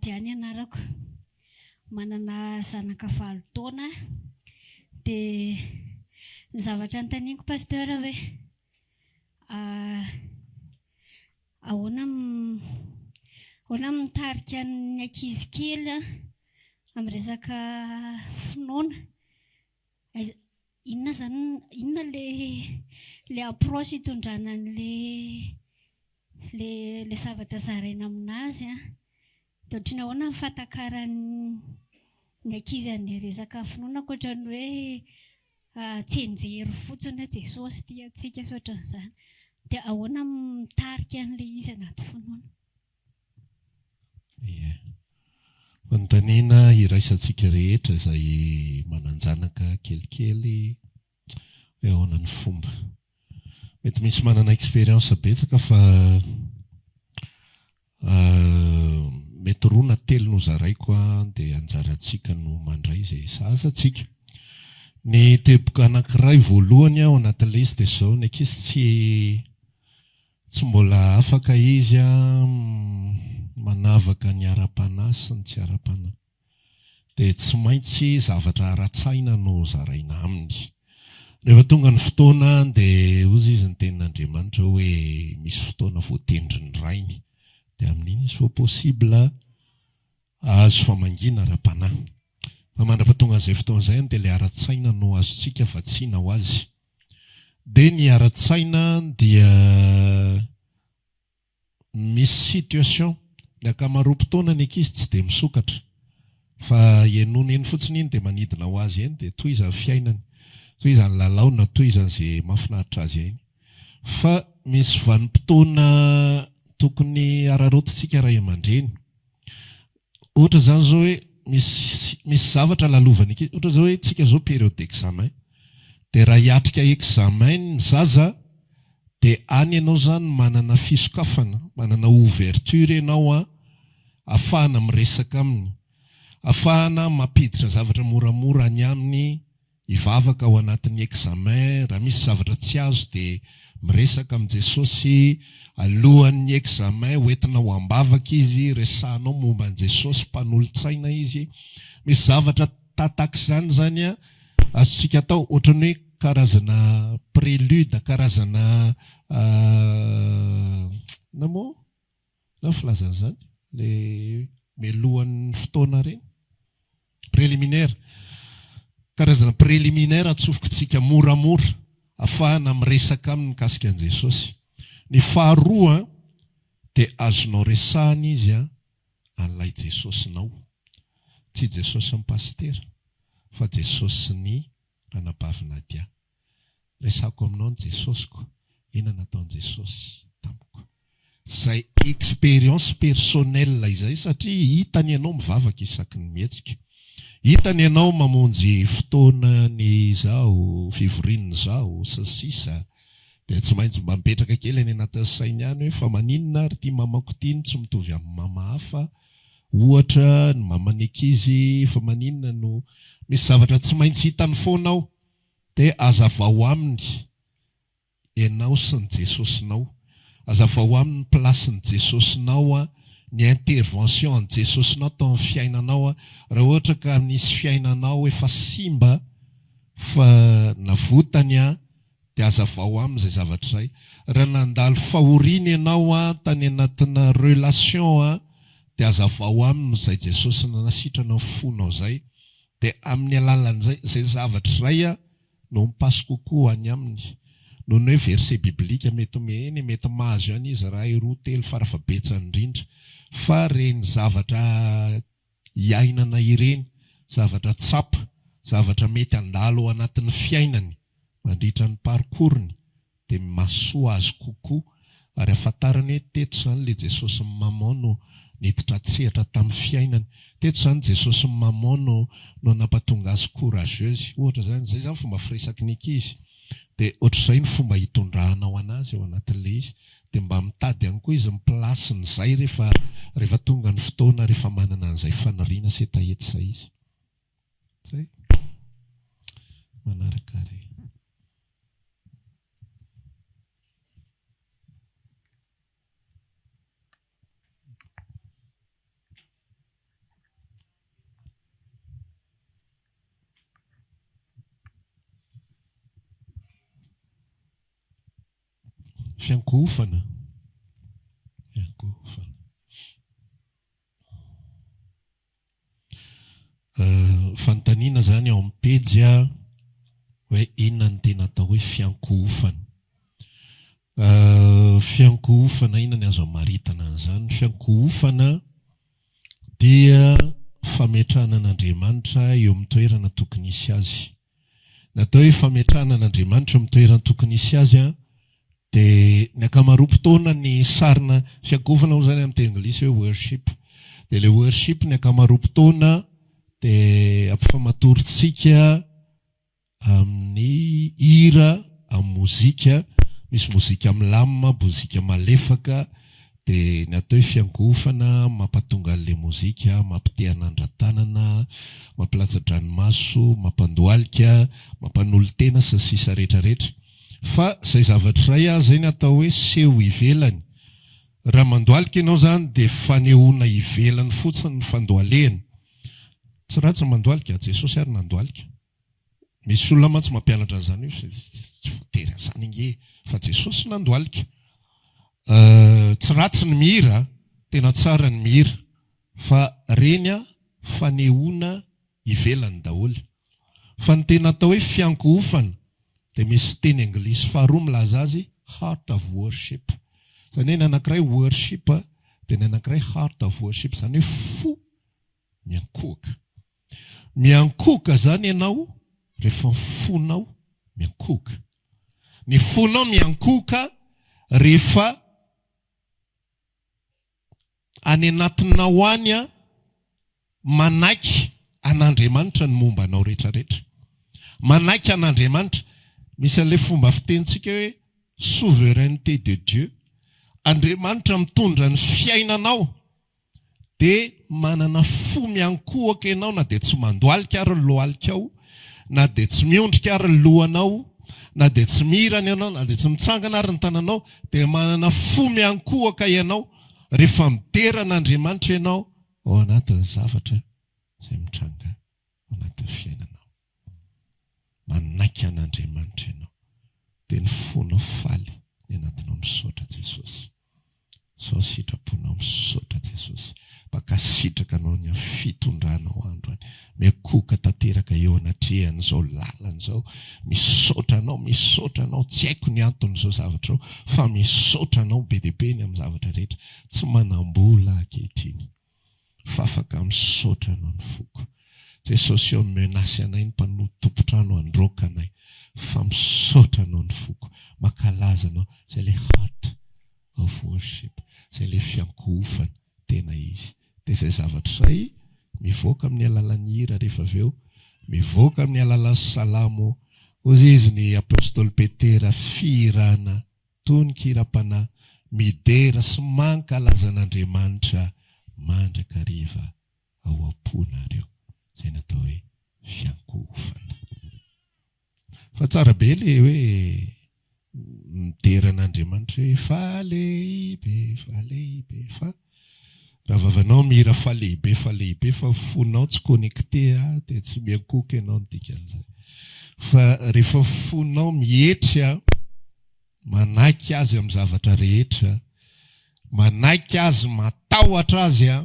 Nadia ny anarako. Manana zanaka valo taona aho. Dia ny zavatra anontaniako Pasteur hoe ahoana ahoana mitarika ny ankizy kely amin'ny resaka finoana? Aiza, inona izany, inona ilay ilay approche hitondrana an'ilay ilay ilay zavatra zaraina aminazy an? Dia ohatry ny ahoana ny fahatakaran'ny ny ankizy an'ilay resaka finoana ankoatra ny hoe tsianjery fotsiny hoe Jesosy tia antsika sy ohatran'izany. Dia ahoana ny mitarika an'ilay izy anaty finoana? Ie. Fanontaniana iraisantsika rehetra izay manan-janaka kelikely hoe ahoana ny fomba. Mety misy manana expérience betsaka fa mety roa na telo no zaraiko dia anjarantsika no mandray izay sahaza antsika. Ny teboka anankiray voalohany ao anatin'ilay izy dia izao, ny ankizy tsy Tsy mbola afaka izy manavaka ny ara-panahy sy ny tsy ara-panahy. Dia tsy maintsy zavatra ara-tsaina no zaraina aminy. Rehefa tonga ny fotoana dia hozy izy ny tenin'Andriamanitra hoe misy fotoana voatendrin'ny Rainy. Dia amin'iny izy vao possible hahazo famangiana ara-panahy. Fa mandra-pahatongan'izay fotoana izay dia ilay ara-tsaina no azontsika vatsiana ho azy. Dia ny ara-tsaina dia misy situation, ny ankamaroam-potoana ny ankizy tsy dia misokatra fa henoina eny fotsiny iny dia manidina ho azy eny dia tohizany fiainany, tohizany lalao na tohizany izay mahafinaritra azy eny. Fa misy vanim-potoana tokony araraotintsika ray aman-dreny. Ohatra izany izao hoe misy misy zavatra lalovan'ny ankizy, ohatra izao hoe tsika izao période d'examen, dia raha hiatrika examen ny zaza dia any ianao izany manana fisokafana, manana ouverture ianao an, afahana miresaka aminy, afahana mampiditra zavatra moramora any aminy, hivavaka ao anatin'ny examen, raha misy zavatra tsy azo dia miresaka amin'i Jesosy, alohan'ny examen hoentinao am-bavaka izy, resahanao momba an'i Jesosy, mpanolotsaina izy, misy zavatra tatak'izany izany an, azontsika atao, ohatran'ny hoe karazana prélude, karazana inona moa? Inona ny filazana izany? Ilay mialohan'ny fotoana ireny? Préliminaire. Karazana préliminaire atsofokintsika moramora afahana miresaka aminy mikasika an'i Jesosy. Ny faharoa dia azonao resahana izy an'ilay Jesosinao. Tsy Jesosin'ny pasitera fa Jesosin'ny ranabavy Nadia. Resahako aminao ny Jesosiko, inona nataon'i Jesosy tamiko. Izay expérience personnelle izay satria hitany ianao mivavaka isaky ny mihetsika. Hitany ianao mamonjy fotoana ny izao, fivoriana izao, sy ny sisa Dia tsy maintsy mba mipetraka kely any anatin'ny sainy ihany hoe fa maninona ary ity mamako ity no tsy mitovy amin'ny mama hafa, ohatra ny maman'ny ankizy, fa maninona no misy zavatra tsy maintsy hitany foana ao. Dia azavao aminy ianao sy ny Jesosinao. Azavao aminy ny place-n'ny Jesosinao an, ny intervention an'i Jesosinao tao amin'ny fiainanao an. Raha ohatra ka nisy fiainanao efa simba fa navotany an, dia azavao aminy izay zavatra izay. Raha nandalo fahoriana ianao an, tany anatina relation an, dia azavao aminy izay Jesosy nanasitrana ny fonao izay. Dia amin'ny alalan'izay, izay zavatra izay no mi-passe kokoa any aminy noho ny hoe verset biblique mety eny mety mahazo ihany izy iray, roa, telo farafahabetsany indrindra fa ireny zavatra iainana ireny, zavatra tsapa, zavatra mety handalo ao anatin'ny fiainany mandritra ny parcours-ny dia mahasoa azy kokoa ary ahafantarany hoe teto izany ilay Jesosin'i maman no niditra an-tsehatra tamin'ny fiainany, teto izany Jesosin'i maman no no nampatonga azy courageuse, ohatra izany, izay izany fomba firesaky ny ankizy, dia ohatr'izay ny fomba hitondranao an'azy ao anatin'ilay izy, dia mba mitady ihany koa izy ny place-n'izay rehefa rehefa tonga ny fotoana rehefa manana an'izay faniriana sy hetaheta izay izy. Zay. Manaraka ary. Fiankohofana. Fiankohofana. Fanontaniana izany ao amin'ny pejy hoe inona no tena atao hoe fiankohofana. Fiankohofana, inona ny azo amaritana an'izany? Ny fiankohofana dia fametrahana an'Andriamanitra eo amin'ny toerana tokony hisy azy. Ny atao hoe fametrahana an'Andriamanitra eo amin'ny toerana tokony hisy azy dia ny ankamaroam-potoana ny sarina fiankohofana moa izany amin'ny teny anglisy hoe worship. Dia ilay worship ny ankamaroam-potoana dia ampifamatorintsika amin'ny hira, amin'ny mozika, misy mozika milamina, mozika malefaka, dia ny atao hoe fiankohofana mampatonga an'ilay mozika, mampite-hanandra-tanana, mampilatsa-dranomaso, mampandohalika, mampanolo-tena sy ny sisa rehetra rehetra. Fa izay zavatra izay aza izay ny atao hoe seho ivelany. Raha mandohalika ianao izany dia fanehoana ivelany fotsiny ny fandohalehana. Tsy ratsy ny mandohalika, Jesosy ary nandohalika. Misy olona mantsy mampianatra an'izany hoe tsy voatery an'izany ange fa Jesosy nandohalika. Tsy ratsy ny mihira, tena tsara ny mihira fa reny fanehoana ivelany daholo. Fa ny tena atao hoe fiankohofana dia misy teny anglisy faharoa milaza azy heart of worship. Izany hoe ny anankiray worship dia ny anankiray heart of worship, izany hoe fo miankohoka. Miankohoka izany ianao rehefa ny fonao miankohoka. Ny fonao miankohoka rehefa any anatinao any manaiky an'Andriamanitra ny momba anao rehetrarehetra. Manaiky an'Andriamanitra. Misy an'ilay fomba fitenintsika hoe souveraineté de Dieu. Andriamanitra mitondra ny fiainanao. Dia manana fo miankohoka ianao na dia tsy mandohalika ary ny lohalikao, na dia tsy miondrika ary ny lohanao, na dia tsy mihirana ianao, na dia tsy mitsangana ary ny tananao, dia manana fo miankohoka ianao rehefa midera an'Andriamanitra ianao ao anatin'ny zavatra izay mitranga ao anatin'ny fiainanao. Manaiky an'Andriamanitra ianao, dia ny fonao faly, ny anatinao misaotra Jesosy. Zao sitraponao misaotra Jesosy. Mankasitraka anao ny amin'ny fitondranao andro any. Miakohoka tanteraka eo anatrehan'izao lalana izao. Misaotra anao, misaotra anao. Tsy haiko ny anton'izao zavatra izao fa misaotra anao be dia be ny amin'ny zavatra rehetra. Tsy manam-bola ankehitriny fa afaka misaotra anao ny foko. Jesosy ô menace anay ny mpanoa tompon-trano handroaka anay fa misaotra anao ny foko. Mankalaza anao. Izay ilay heart of worship, izay ilay fiankohofana tena izy. Dia izay zavatra izay mivoaka amin'ny alalan'ny hira rehefa avy eo, mivoaka amin'ny alalan'ny salamo, hozy izy ny Apostoly Petera, fihirana, tonon-kiram-panahy, midera sy mankalaza an'Andriamanitra mandrakariva ao am-ponareo. Izay no atao hoe fiankohofana. Fa tsara be le hoe midera an'Andriamanitra hoe fa lehibe fa lehibe fa raha vavanao mihira fa lehibe fa lehibe fa fonao tsy connecté a dia tsy miankohoka ianao ny dikan'izay. Fa rehefa fonao mietry a manaiky azy amin'ny zavatra rehetra, manaiky azy matahotra azy a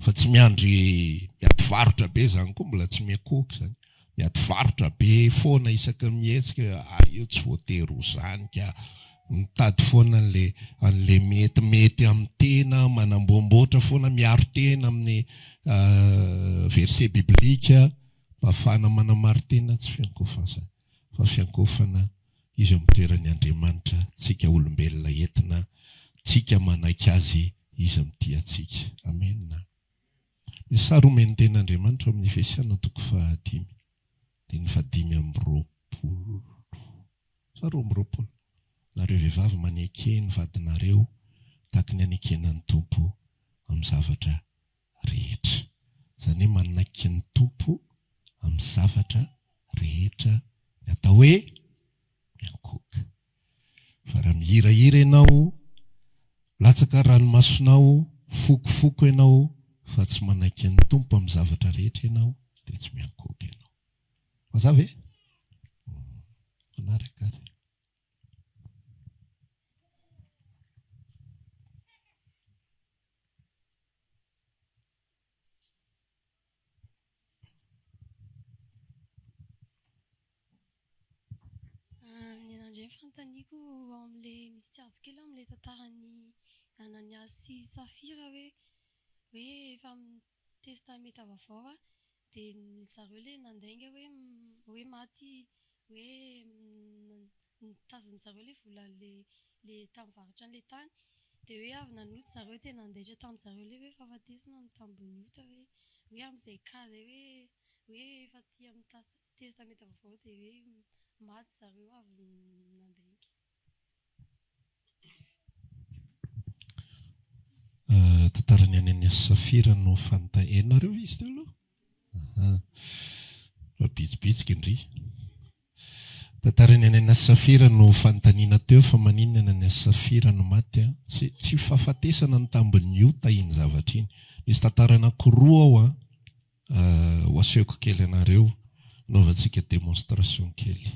Fa tsy miandry miady varotra be zany koa mbola tsy miakohoka zany. Miady varotra be foana isaky ny mihetsika, ah io tsy voatery ho zany ka. Mitady foana an'le an'le metimety amin'ny tena, manamboamboatra foana, miaro tena amin'ny verset biblique mba ahafahana manamarin-tena, tsy fiankohofana zany fa fiankohofana Izy eo amin'ny toeran'ny Andriamanitra tsika olombelona entina tsika manaiky Azy Izy mitia antsika. Amena. Misy sary omen'ny tenin'Andriamanitra ao amin'ny Efesiana toko fahadimy, andininy fahadimy amby roapolo sa 22. Nareo vehivavy maneke ny vadinareo tahaka ny anekena ny Tompo amin'ny zavatra rehetra. Izany hoe manaiky ny Tompo amin'ny zavatra rehetra ny atao hoe miankohoka. Fa raha mihirahira ianao, latsaka ranomasonao, fokofoko ianao fa tsy manaiky ny Tompo amin'ny zavatra rehetra ianao dia tsy miankohoka ianao. Mazava e? Manaraka ary. fanontaniako ao amin'ilay misy tsy azo kely ao amin'ilay tantaran'i Ananiasy sy Safira hoe hoe efa amin'ny testamenta vaovao a dia ny zareo ilay nandainga hoe hoe maty hoe nitazomin-dry zareo ilay vola ilay tamin'ny varotra an'ilay tany dia hoe avy nanota zareo dia nandaitra tamin-dry zareo ilay hoe fahafatesana no tambin'ny ota hoe hoe amin'izay cas izay hoe hoe efa aty amin'ny testamenta vaovao dia hoe maty zareo avy nandainga. Tantaran'i Ananiasy sy Safira no fanontaniana. Henonareo ve izy teo aloha? Aha. Fa bitsibitsika ndry. Tantaran'i Ananiasy sy Safira no fanontaniana teo fa maninona Ananiasy sy Safira no maty an? Tsy tsy fahafatesana ny tambin'ny ota iny zavatra iny. Misy tantara anankiroa ao an, ho asehoko kely anareo, hanaovantsika démonstration kely.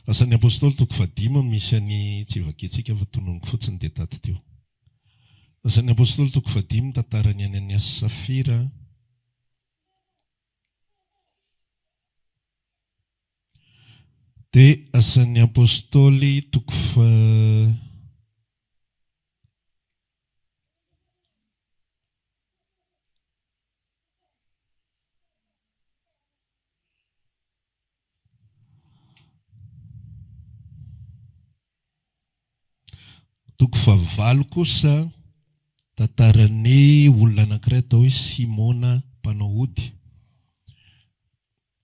Asan'ny Apostoly toko fahadimy misy an'i tsy vakintsika fa tononiko fotsiny dia tadidio. Asan'ny Apostoly toko fahadimy tantaran'i Ananiasy sy Safira. Dia Asan'ny Apostoly toko faha. Toko fahavalo kosa, tantaran'ny olona anankiray atao hoe Simona mpanao ody.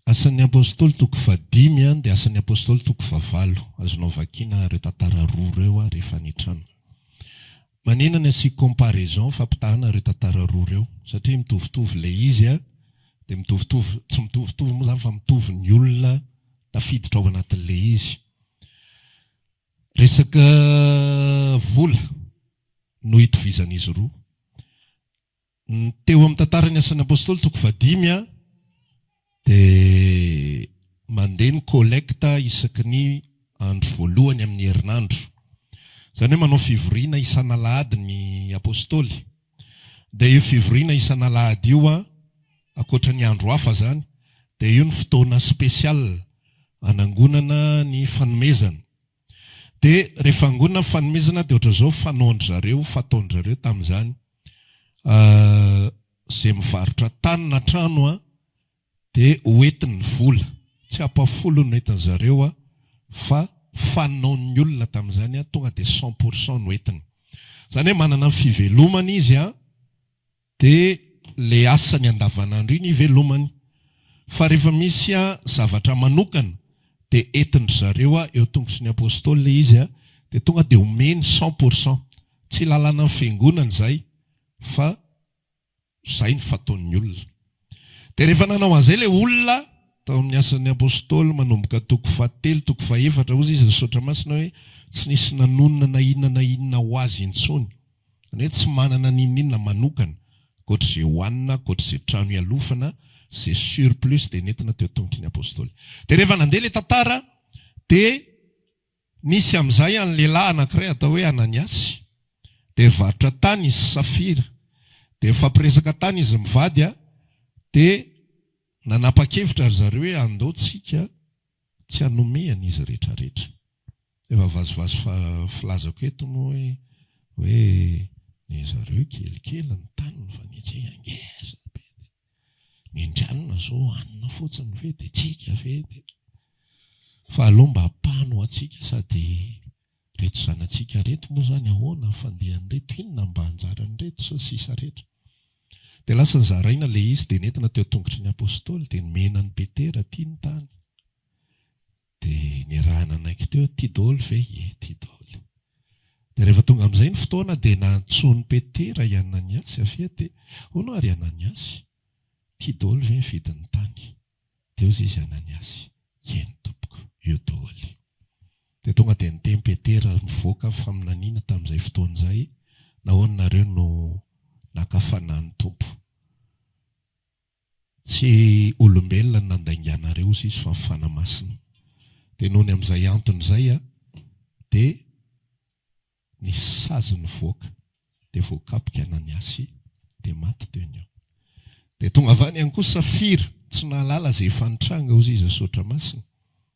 Asan'ny Apostoly toko fahadimy dia Asan'ny Apostoly toko fahavalo. Azonao vakiana ireo tantara roa ireo rehefa any an-trano. Maninona ny asiako comparaison, fampitahana ireo tantara roa ireo? Satria mitovitovy ilay izy dia mitovitovy, tsy mitovitovy moa izany fa mitovy ny olona tafiditra ao anatin'ilay izy. Resaka vola no itovizan'izy roa. Ny teo amin'ny tantaran'ny Asan'ny Apostoly toko fahadimy dia mandeha ny collecte isaky ny andro voalohany amin'ny herinandro. Izany hoe manao fivoriana isan'alahady ny Apostoly. Dia io fivoriana isan'alahady io ankoatra ny andro hafa izany dia io ny fotoana spécial anangonana ny fanomezana. Dia rehefa angonina ny fanomezana dia ohatran'izao fanaon-dry zareo, fataon-dry zareo tamin'izany. Izay mivarotra tany na trano an, dia ho entiny ny vola. Tsy ampahafolony no entin-dry zareo an, fa fanaon'ny olona tamin'izany an, tonga dia cent pour cent no entiny. Izany hoe manana ny fivelomany izy an, Dia le asany andavanandro iny ivelomany. Fa rehefa misy zavatra manokana dia entin-dry zareo eo tongotry ny Apostoly le izy dia tonga dia omeny cent pour cent. Tsy lalànan'ny fiangonana izay fa izay no fataon'ny olona. Dia rehefa nanao an'izay le olona tao amin'ny asan'ny Apostoly manomboka toko fahatelo, toko fahefatra hozy izy ny Soratra Masina hoe tsy nisy nanonona na inona na inona ho azy intsony. Izany hoe tsy manana n'inon'inona manokana ankoatra izay hohanina, ankoatra izay trano hialofana, izay surplus dia nentina teo tongotry ny Apostoly. Dia rehefa nandeha ilay tantara dia nisy amin'izay any lehilahy anankiray atao hoe Ananiasy, dia nivarotra tany izy sy Safira, dia nifampiresaka tany izy mivady dia nanapa-kevitra ry zareo hoe andao tsika tsy hanome an'izy rehetrarehetra. Efa vazivazy filazako eto moa hoe hoe ny zareo kelikely ny taniny fa ny antsika ngeza be dia ny an-dranona zao hanina fotsiny ve dia tsika ve dia fa aleo mba ampano ho antsika sady reto zanatsika reto moa zany ahoana ny fandehan'ireto inona mba anjaran'ireto sy ny sisa rehetra. Dia lasa nozaraina ilay izy dia nentina teo an-tongotry ny apostoly dia nomena an'i Petera ity ny tany. Dia niarahana nanaiky teo, tia daholo ve? Ie, tia daholo. Dia rehefa tonga amin'izay ny fotoana dia nantsoin'i Petera i Ananiasy avy eo dia, hono ary Ananiasy, tia daholo ve ny vidin'ny tany? Dia hozy izy Ananiasy, eny tompoko, io daholo. Dia tonga dia niteny Petera, nivoaka ny faminaniana tamin'izay fotoana izay, nahoana nareo no naka fanahy ny Tompo? Tsy olombelona no nandainganareo hozy izy fa ny Fanahy Masina. Dia noho ny amin'izay antony izay dia nisy sazy nivoaka dia voakapoka Ananiasy dia maty teo ny eo. Dia tonga avy any ihany koa Safira, tsy nahalala izay efa nitranga, hozy izy Soratra Masina.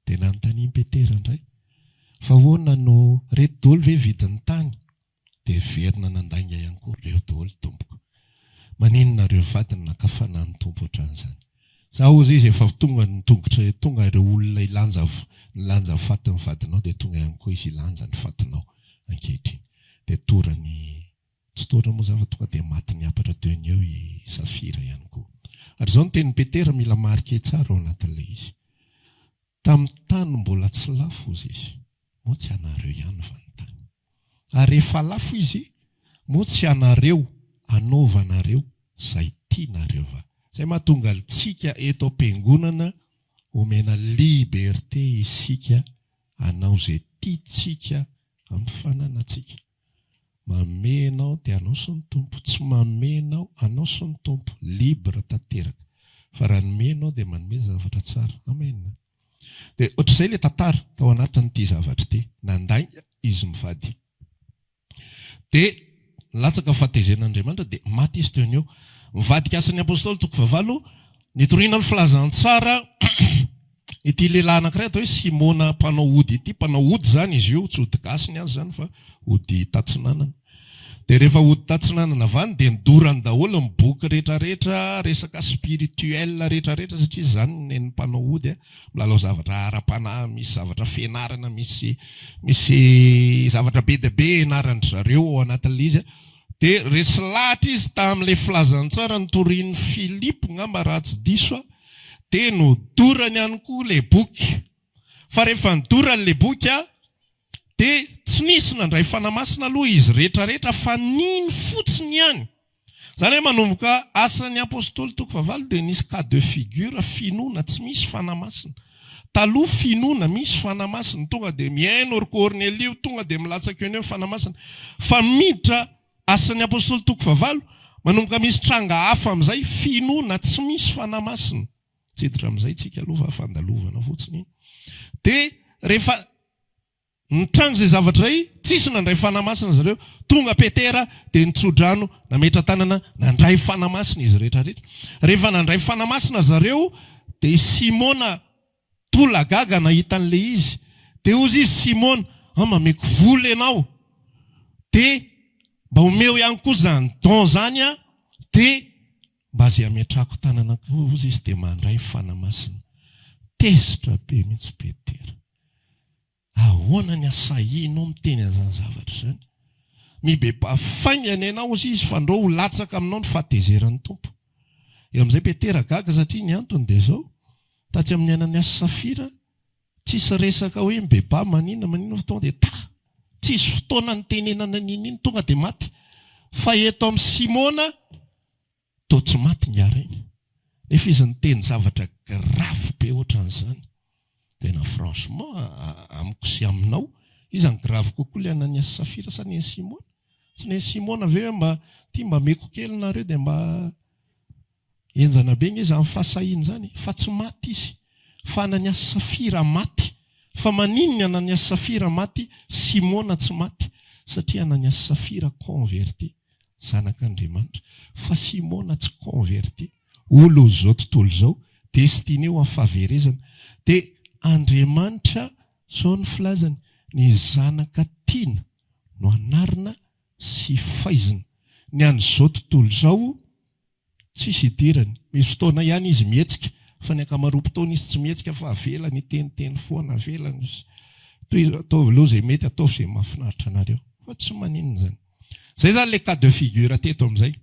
Dia nanontanian'i Petera indray, Fa ahoana no, reto daholo ve vidin'ny tany? Dia heverina nandainga ihany koa ireo daholo tompoko. Maninona ireo vadiny naka fanahy ny Tompo ohatran'izany? Za hozy izy efa tonga ny tongotra tonga ireo olona hilanja nilanja ny fatin'ny vadinao dia tonga ihany koa izy hilanja ny fatinao ankehitriny. Dia torany tsy torana moa zany fa tonga dia maty niapatra teo ny eo i Safira ihany koa. Ary izao ny tenin'i Petera mila marquer tsara ao anatin'ilay izy. Tamin'ny tany mbola tsy lafo hozy izy, moa tsy anareo ihany va ny tany? Ary rehefa lafo izy, moa tsy anareo anaovanareo izay tianareo va? Izay mahatonga antsika eto am-piangonana omena liberté isika hanao izay tiantsika amin'ny fananantsika. Manome enao dia anao sy ny Tompo, tsy manome enao, anao sy ny Tompo, libre tanteraka. Fa raha nome enao dia manome zavatra tsara. Amen. Dia ohatr'izay ilay tantara tao anatin'ity zavatra ity. Nandainga izy mivady. Dia nilatsaka ny fahatezen'Andriamanitra dia maty izy teo no eo. Mivadika Asan'ny Apostoly toko fahavalo, nitoriana ny filazantsara Ity lehilahy anankiray atao hoe Simona mpanao ody ity, mpanao ody izany izy io, tsy ody gasy ny azy izany fa ody tatsinanana. Dia rehefa ody tatsinanana avy any dia nidorany daholo ny boky rehetrarehetra, resaka spirituel rehetrarehetra satria izany ny nen'ny mpanao ody a, milalao zavatra ara-panahy, misy zavatra fianarana, misy misy zavatra be dia be ianaran-dry zareo ao anatin'ilay izy a. Dia resy lahatra izy tamin'ilay filazantsara notorian'i Filipo ngamba raha tsy diso aho. Dia nodorany ihany koa ilay boky. Fa rehefa nodorany ilay boky dia tsy nisy nandray Fanahy Masina aloha izy rehetra rehetra fa nino fotsiny ihany. Izany hoe manomboka Asan'ny Apostoly toko fahavalo dia nisy cas de figure finoana tsy misy Fanahy Masina. Taloha finoana misy Fanahy Masina, tonga dia mihaino ry Kornelio, tonga dia milatsaka eo ny eo ny Fanahy Masina. Fa miditra Asan'ny Apostoly toko fahavalo, manomboka misy tranga hafa amin'izay, finoana tsy misy Fanahy Masina. Tsy hiditra amin'izay tsika aloha fa fandalovana fotsiny iny. Dia rehefa nitranga izay zavatra izay, tsisy nandray Fanahy Masina zareo. Tonga Petera dia nitso-drano, nametra-tanana, nandray Fanahy Masina izy rehetra rehetra. Rehefa nandray Fanahy Masina zareo, dia i Simona Tolagaga nahita an'ilay izy. Dia hozy izy, Simona, an, mameko vola ianao. Dia mba omeo ihany koa izany don izany an, dia mba izay ametrahako tanana koa, hozy izy, dia mandray ny Fanahy Masina. Tezitra be mihitsy Petera. Ahoana ny hasahianao miteny an'izany zavatra izany? Mibebaha faingana ianao, hozy izy, fandrao ho latsaka aminao ny fahatezeran'ny Tompo. Eo amin'izay Petera gaga satria ny antony dia izao, tatsy amin'ny Ananiasy sy Safira, tsisy resaka hoe mibebaha maninona maninona fa tonga dia ta! Tsisy fotoana nitenenana n'inon'inona, tonga dia maty. Fa eto amin'i Simona, Toa tsy maty ingahy reny. Nefa izy niteny zavatra grave be ohatran'izany. Tena franchement amiko sy aminao, iza no grave kokoa le Ananiasy Safira sa nen'i Simona? Tsy nen'i Simona ve hoe mba ty mba meko kely nareo dia mba henjana be nge zany fahasahiana zany e! Fa tsy maty izy. Fa Ananiasy Safira maty. Fa maninona Ananiasy Safira maty, Simona tsy maty? Satria Ananiasy Safira converti. Zanak'Andriamanitra, fa Simona tsy converti, olon'izao tontolo izao, destiné ho amin'ny fahaverezana. Dia Andriamanitra, izao no filazany, ny zanaka tiana no anarina sy faizina. Ny an'izao tontolo izao, tsisy idirany. Misy fotoana ihany izy mihetsika, fa ny ankamaroam-potoana izy tsy mihetsika fa avelany hiteniteny foana, avelany izy. Tohizo, ataovy aloha izay mety, ataovy izay mahafinaritra anareo. Fa tsy maninona izany. Izay izany ilay cas de figure teto amin'izay.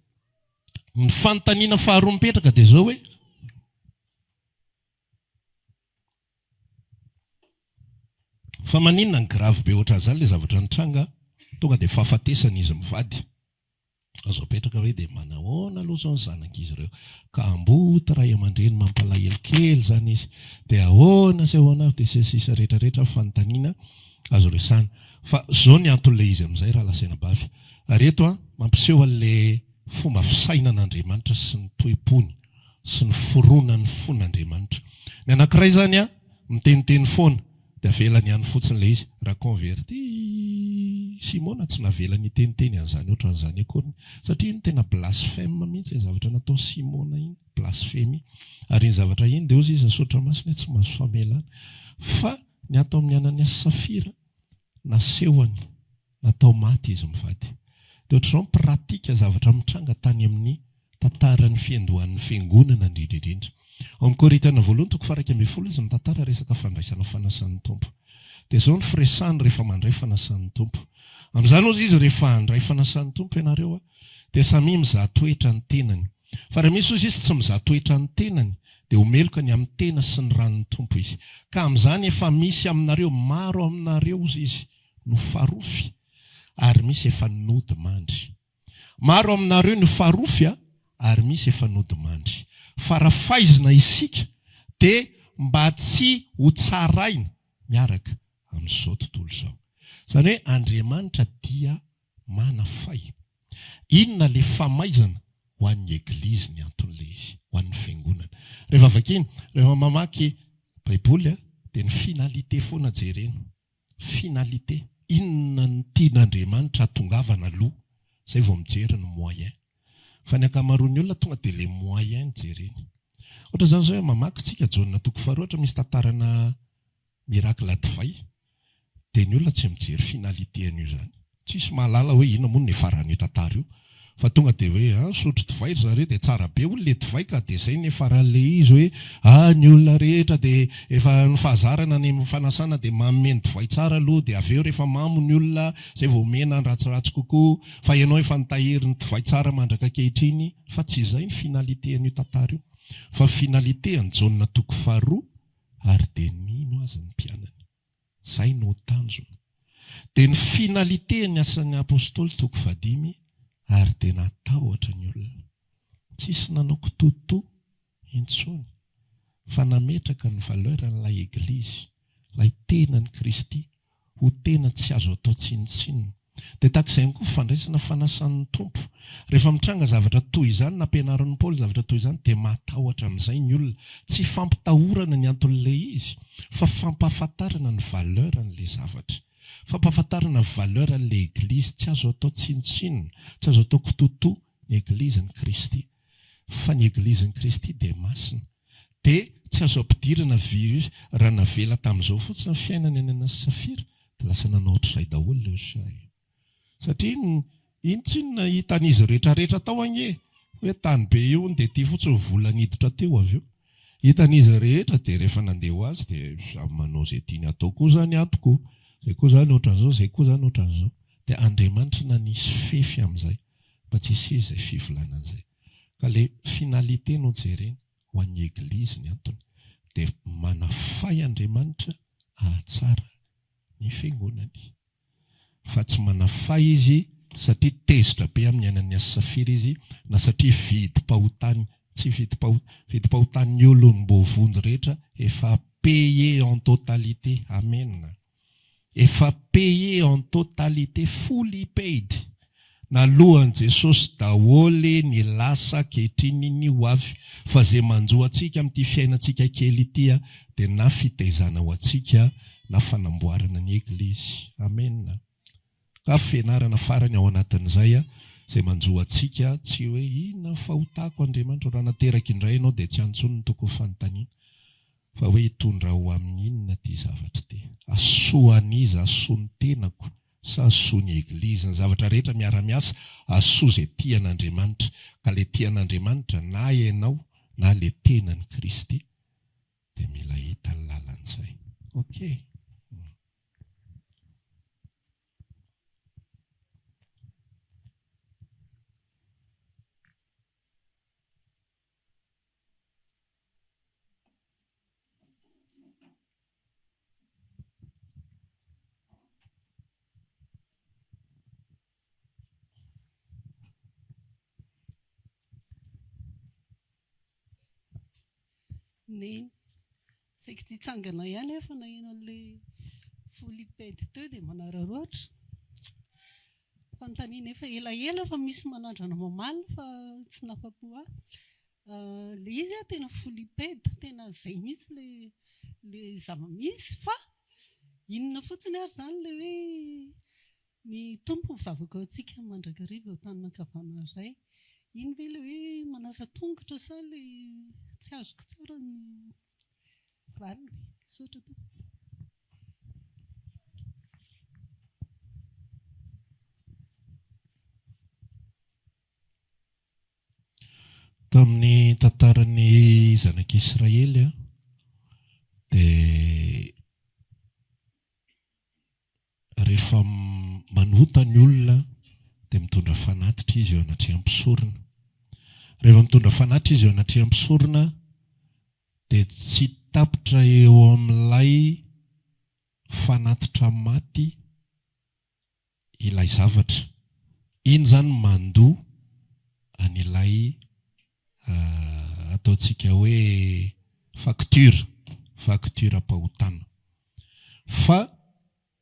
Ny fanontaniana faharoa mipetraka dia izao hoe, Fa maninona ny grave be ohatran'izany ilay zavatra nitranga, tonga dia fahafatesana izy mivady. Azo apetraka hoe dia manahoana aloha izao ny zanak'izy ireo? Kamboty ray aman-dreny mampalahelo kely izany izy. Dia ahoana sy ahoana avy dia sy ny sisa rehetra rehetra ny fanontaniana azo resahina. Fa izao ny anton'ilay izy amin'izay raha lazaina bavy. Ary eto an, mampiseho an'ilay fomba fisainan'Andriamanitra sy ny toe-pony sy ny fironan'ny fon'Andriamanitra. Ny anankiray izany an, miteniteny foana. Dia avelany any fotsiny ilay izy. Raha converti i Simona tsy navelany hiteniteny an'izany ohatran'izany akoriny. Satria iny tena blasphème mihitsy iny zavatra nataon'i Simona iny. Blasphemie. Ary iny zavatra iny dia hozy izy ny soratra masina hoe tsy mahazo famelana. Fa ny ato amin'ny Ananiasy Safira, nasehony, natao maty izy mivady. Dia ohatr'izao ny pratique zavatra mitranga tany amin'ny tantaran'ny fiandohan'ny fiangonana indrindra indrindra. Ao amin'ny Korintiana voalohany toko faha 11 izy mitantara resaka fandraisana fanasan'ny Tompo. Dia izao ny firesahany rehefa mandray fanasan'ny Tompo. Amin'izany hozy izy rehefa handray fanasan'ny Tompo ianareo dia samia mizaha toetra ny tenany. Fa raha misy hozy izy tsy mizaha toetra ny tenany dia ho meloka ny amin'ny tena sy ny ran'ny Tompo izy. Ka amin'izany efa misy aminareo, maro aminareo hozy izy no farofy ary misy efa nody mandry. Maro aminareo no farofy a, ary misy efa nodimandry. Fa raha faizina isika dia mba tsy ho tsaraina miaraka amin'izao tontolo izao. Izany hoe Andriamanitra dia manafay. Inona ilay famaizana ho an'ny Eglizy ny anton'ilay izy, ho an'ny Fiangonana. Rehefa vakiana, rehefa mamaky Baiboly dia ny finalité foana jerena. Finalité, inona no tian'Andriamanitra hatongavana aloha zay vao mijery ny moyen. Fa ny ankamaroan'ny olona tonga dia le moyen no jereny. Ohatra zany zao hoe mamaky tsika Jaona toko faharoa ohatra misy tantarana miracle divay dia ny olona tsy mijery finalité an'io zany. Tsisy mahalala hoe inona moa no niafaran'io tantara io fa tonga dia hoe ah nisotro divay ry zareo dia tsara be hono le divay ka dia zay niafaran'le izy hoe ah ny olona rehetra dia efa ny fahazarana any amin'ny fanasana dia manome ny divay tsara aloha dia avy eo rehefa mamo ny olona zay vao omena ny ratsiratsy kokoa fa ianao efa nitahiry ny divay tsara mandraka ankehitriny fa tsy izay ny finalité an'io tantara io fa finalité an'i Jaona toko faharoa ary dia nino azy ny mpianany. Zay no tanjona. Dia ny finalité ny asan'ny apostoly toko fahadimy ary dia natahotra ny olona. Tsisy nanao kitoatoa intsony fa nametraka ny valeur an'ilay eglizy, ilay tenan'i Kristy ho tena tsy azo atao tsinontsinona. Dia tahaka izay ihany koa fandraisana fanasan'ny Tompo. Rehefa mitranga zavatra toy izany, nampianarin'i Paoly zavatra toy izany, dia matahotra amin'izay ny olona. Tsy fampitahorana ny anton'ilay izy, fa fampahafantarana ny valeur an'ilay zavatra. Fampahafantarana ny valeur an'ilay Eglizy. Tsy azo atao tsinontsinona, tsy azo atao kitoatoa ny Eglizin'i Kristy. Fa ny Eglizin'i Kristy dia masina. Dia tsy azo ampidirana virus, raha navela tamin'izao fotsiny ny fiainany any Anasy Safira dia lasa nanao ohatr'izay daholo ilay usa io. Satria iny tsinona hitan'izy retraretra tao ange hoe tany be io hono dia ity fotsiny vola niditra teo avy eo. Hitan'izy rehetra dia rehefa nandeha ho azy dia samy manao izay tiany atao koa izany ato ko. Izay koa izany ohatran'izao, izay koa izany ohatran'izao. Dia Andriamanitra nanisy fefy amin'izay mba tsy hisian'izay fivolanana izay. Ka le finalité no jerena ho an'ny Eglizy ny antony dia manafay Andriamanitra ahatsara ny fiangonany. Fa tsy manafay izy satria tezitra be amin'ny Ananiasy Safira izy na satria vidim-pahotany tsy vidim-pahotan'ny olom-boavonjy rehetra efa payé en totalité. Amena. Efa payé en totalité, fully paid, naloan'i Jesosy daholo ny lasa, ankehitriny, ny ho avy, fa ze manjo antsika amin'ity fiainantsika kely ity dia na fitaizana ho antsika na fanamboarana ny Eglizy. Amen. Ka fianarana farany ao anatin'izay izay manjo antsika tsy hoe inona ny fahotako Andriamanitra, raha nateraka indray ianao dia tsy any intsony ny tokony fanontaniana fa hoe hitondra ho amin'ny inona ity zavatra ity? Hahasoa an'iza? Hahasoa ny tenako sa hahasoa ny Eglizy? Ny zavatra rehetra miara-miasa hahasoa izay tia an'Andriamanitra. Ka ilay tia an'Andriamanitra na ianao na ilay tenan'i Kristy dia mila hita ny lalan'izay. Ok. Neny. Saika tsy hitsangana ihany aho fa naheno an'ilay fully paid teo dia manararaotra. Fanontaniana efa elaela fa misy manandrana mamaly fa tsy nahafa-po ahy. Ilay izy tena fully paid, tena izay mihitsy ilay ilay zava-misy fa. Inona fotsiny ary izany ilay hoe ny Tompo mivavaka ho antsika mandrakariva eo an-tanana ankavanan'ny Ray. Iny ve ilay hoe manasa tongotra sa ilay tsy azoko tsara ny valiny. Misaotra tompoko. Tamin'ny tantaran'ny zanak'Israely dia rehefa manota ny olona dia mitondra fanatitra izy eo anatrehan'ny mpisorona. Rehefa mitondra fanatitra izy eo anatrehan'ny mpisorona dia tsy tapitra eo amin'ilay fanatitra maty ilay zavatra. Iny izany mandoa an'ilay ataontsika hoe facture, facture-pahotana. Fa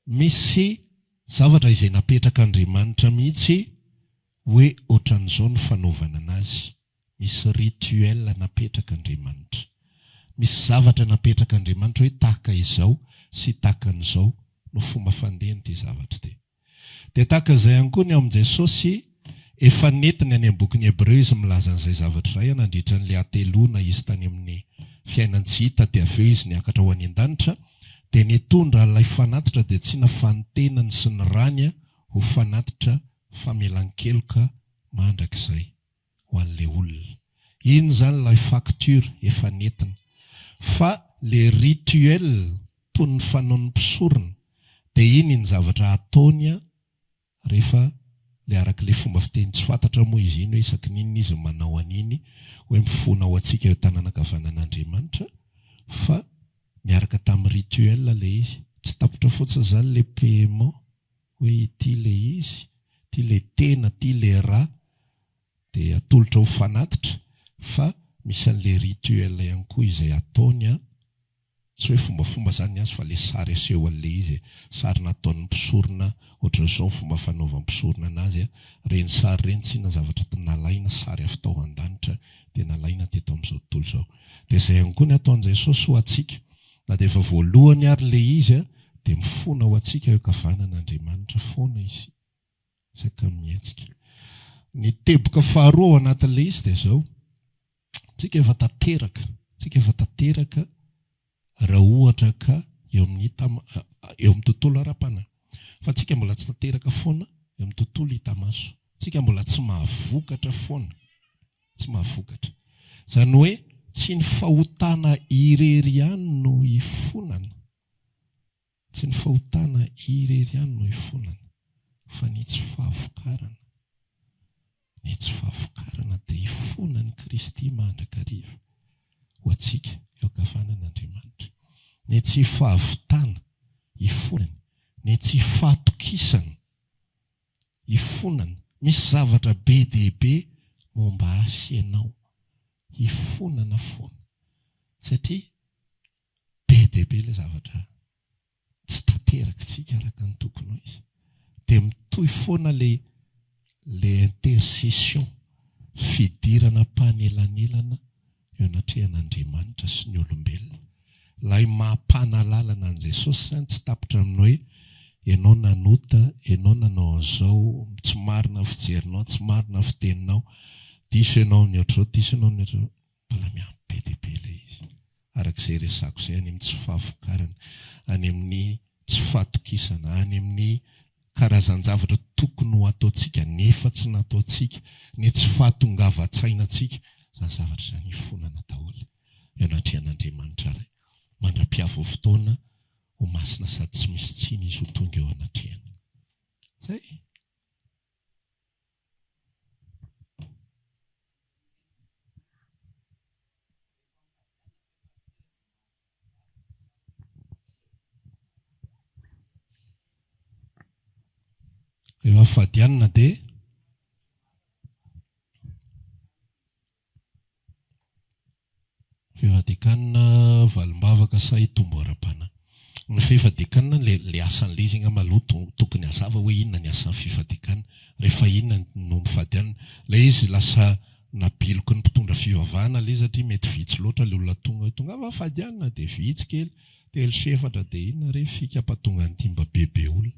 misy zavatra izay napetrak'Andriamanitra mihitsy hoe ohatran'izao ny fanaovana anazy. Misy rituel napetrak'Andriamanitra. Misy zavatra napetrak'Andriamanitra hoe tahaka izao sy tahaka an'izao no fomba fandehan'ity zavatra ity. Dia tahaka izay ihany koa ny ao amin'i Jesosy, efa nentiny any amin'ny bokin'ny Hebreo izy milaza an'izay zavatra izay, nandritra an'ilay hateloana izy tany amin'ny fiainan-tsy hita dia avy eo izy niakatra ho any an-danitra, dia nitondra ilay fanatitra dia tsy inona fa ny tenany sy ny rany ho fanatitra famelan-keloka mandrakizay. ho an'le olona. Iny zany ilay facture efa nentina. Fa le rituel toy ny fanaon'ny mpisorona dia iny ny zavatra ataony rehefa le araka le fomba fiteny tsy fantatra moa izy iny hoe isaky ny inona izy no manao an'iny hoe mifona ho antsika eo tanana ankavanan'Andriamanitra fa niaraka tamin'ny rituel le izy. Tsy tapitra fotsiny zany le paiement hoe ity le izy, ity le tena, ity le ra dia atolotra ho fanatitra fa misy an'le rituel ihany koa izay ataony an, tsy hoe fombafomba zany ny azy fa le sary aseho an'le izy e, sary nataon'ny mpisorona ohatran'izao ny fomba fanaovan'ny mpisorona anazy an, ireny sary ireny tsy inona zavatra nalaina sary avy tao an-danitra dia nalaina teto amin'izao tontolo izao. Dia izay ihany koa ny ataon'i Jesosy ho antsika, na dia efa voalohany ary le izy an, dia mifona ho antsika eo ankavanan'Andriamanitra foana isika. Isaka mihetsika. Ny teboka faharoa ao anatin'ilay izy dia izao, tsika efa tanteraka, tsika efa tanteraka raha ohatra ka eo amin'ny hita, eo amin'ny tontolo ara-panahy. Fa tsika mbola tsy tanteraka foana eo amin'ny tontolo hita maso. Tsika mbola tsy mahavokatra foana. Tsy mahavokatra. Izany hoe tsy ny fahotana irery ihany no ifonana. Tsy ny fahotana irery ihany no ifonana, fa ny tsy fahavokarana. Ny tsy fahavokarana dia ifonan'i Kristy mandrakariva ho antsika eo ankavanan'Andriamanitra. Ny tsy fahavitana ifonany, ny tsy fahatokisana ifonana. Misy zavatra be dia be momba ahy sy ianao hifonana foana satria be dia be ilay zavatra tsy tanterakitsika araka ny tokony ho izy. Dia mitohy foana ilay ilay intercession, fidirana mpanelanelana eo anatrehan'Andriamanitra sy ny olombelona. Ilay maha mpanalalana an'i Jesosy izany tsy tapitra amin'ny hoe ianao nanota, ianao nanao an'izao, tsy marina ny fijerinao, tsy marina ny fiteninao, diso ianao amin'ny ohatr'izao, diso ianao amin'ny ohatr'izao. Mbola miampy be dia be ilay izy. Araka izay resako izay, any amin'ny tsy fahavokarana, any amin'ny tsy fahatokisana, any amin'ny karazan-javatra tokony ho ataontsika nefa tsy nataontsika, ny tsy fahatongavan-tsainantsika, izany zavatra izany ifonana daholo eo anatrehan'Andriamanitra Ray, mandra-piavo fotoana ho masina sady tsy misy tsiny Izy ho tonga eo anatrehany. Izay. Rehefa fady hanina dia. Fifadian-kanina, valim-bavaka sa hitombo ara-panahy? Ny fifadian-kanina, le le asan'ilay izy angamba aloha to- tokony hazava hoe inona ny asan'ny fifadian-kanina, rehefa inona no mifady hanina. Ilay izy lasa nabiloky ny mpitondra fivavahana ilay izy satria mety vitsy loatra ilay olona tonga hoe tongava mifady hanina dia vitsy kely. Telo sy efatra dia inona re fika mpatonga an'ity mba bebe olona.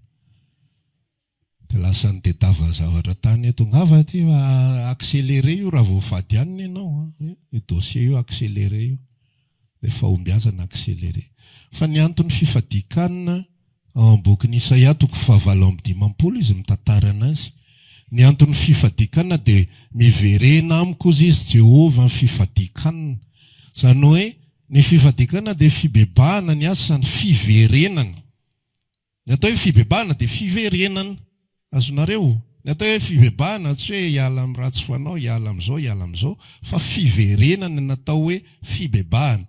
Dia lasa nitedava zavatra tany hoe tongava aty fa accéléré io raha vao vady anona ianao an! Io dossier io accéléré io. Ilay fahombiazana accéléré. Fa ny anton'ny fifadian-kanina ao amin'ny bokin'i Isaia toko fahavalo amby dimampolo izy mitantara anazy. Ny anton'ny fifadian-kanina dia miverena amiko hozy izy Jehovah ny fifadian-kanina. Izany hoe ny fifadian-kanina dia fibebahana ny asa ny fiverenana. Ny atao hoe fibebahana dia fiverenana. Azonareo? Ny atao hoe fibebahana tsy hoe hiala amin'ny ratsy fanao, hiala amin'izao, hiala amin'izao, fa fiverenana ny atao hoe fibebahana.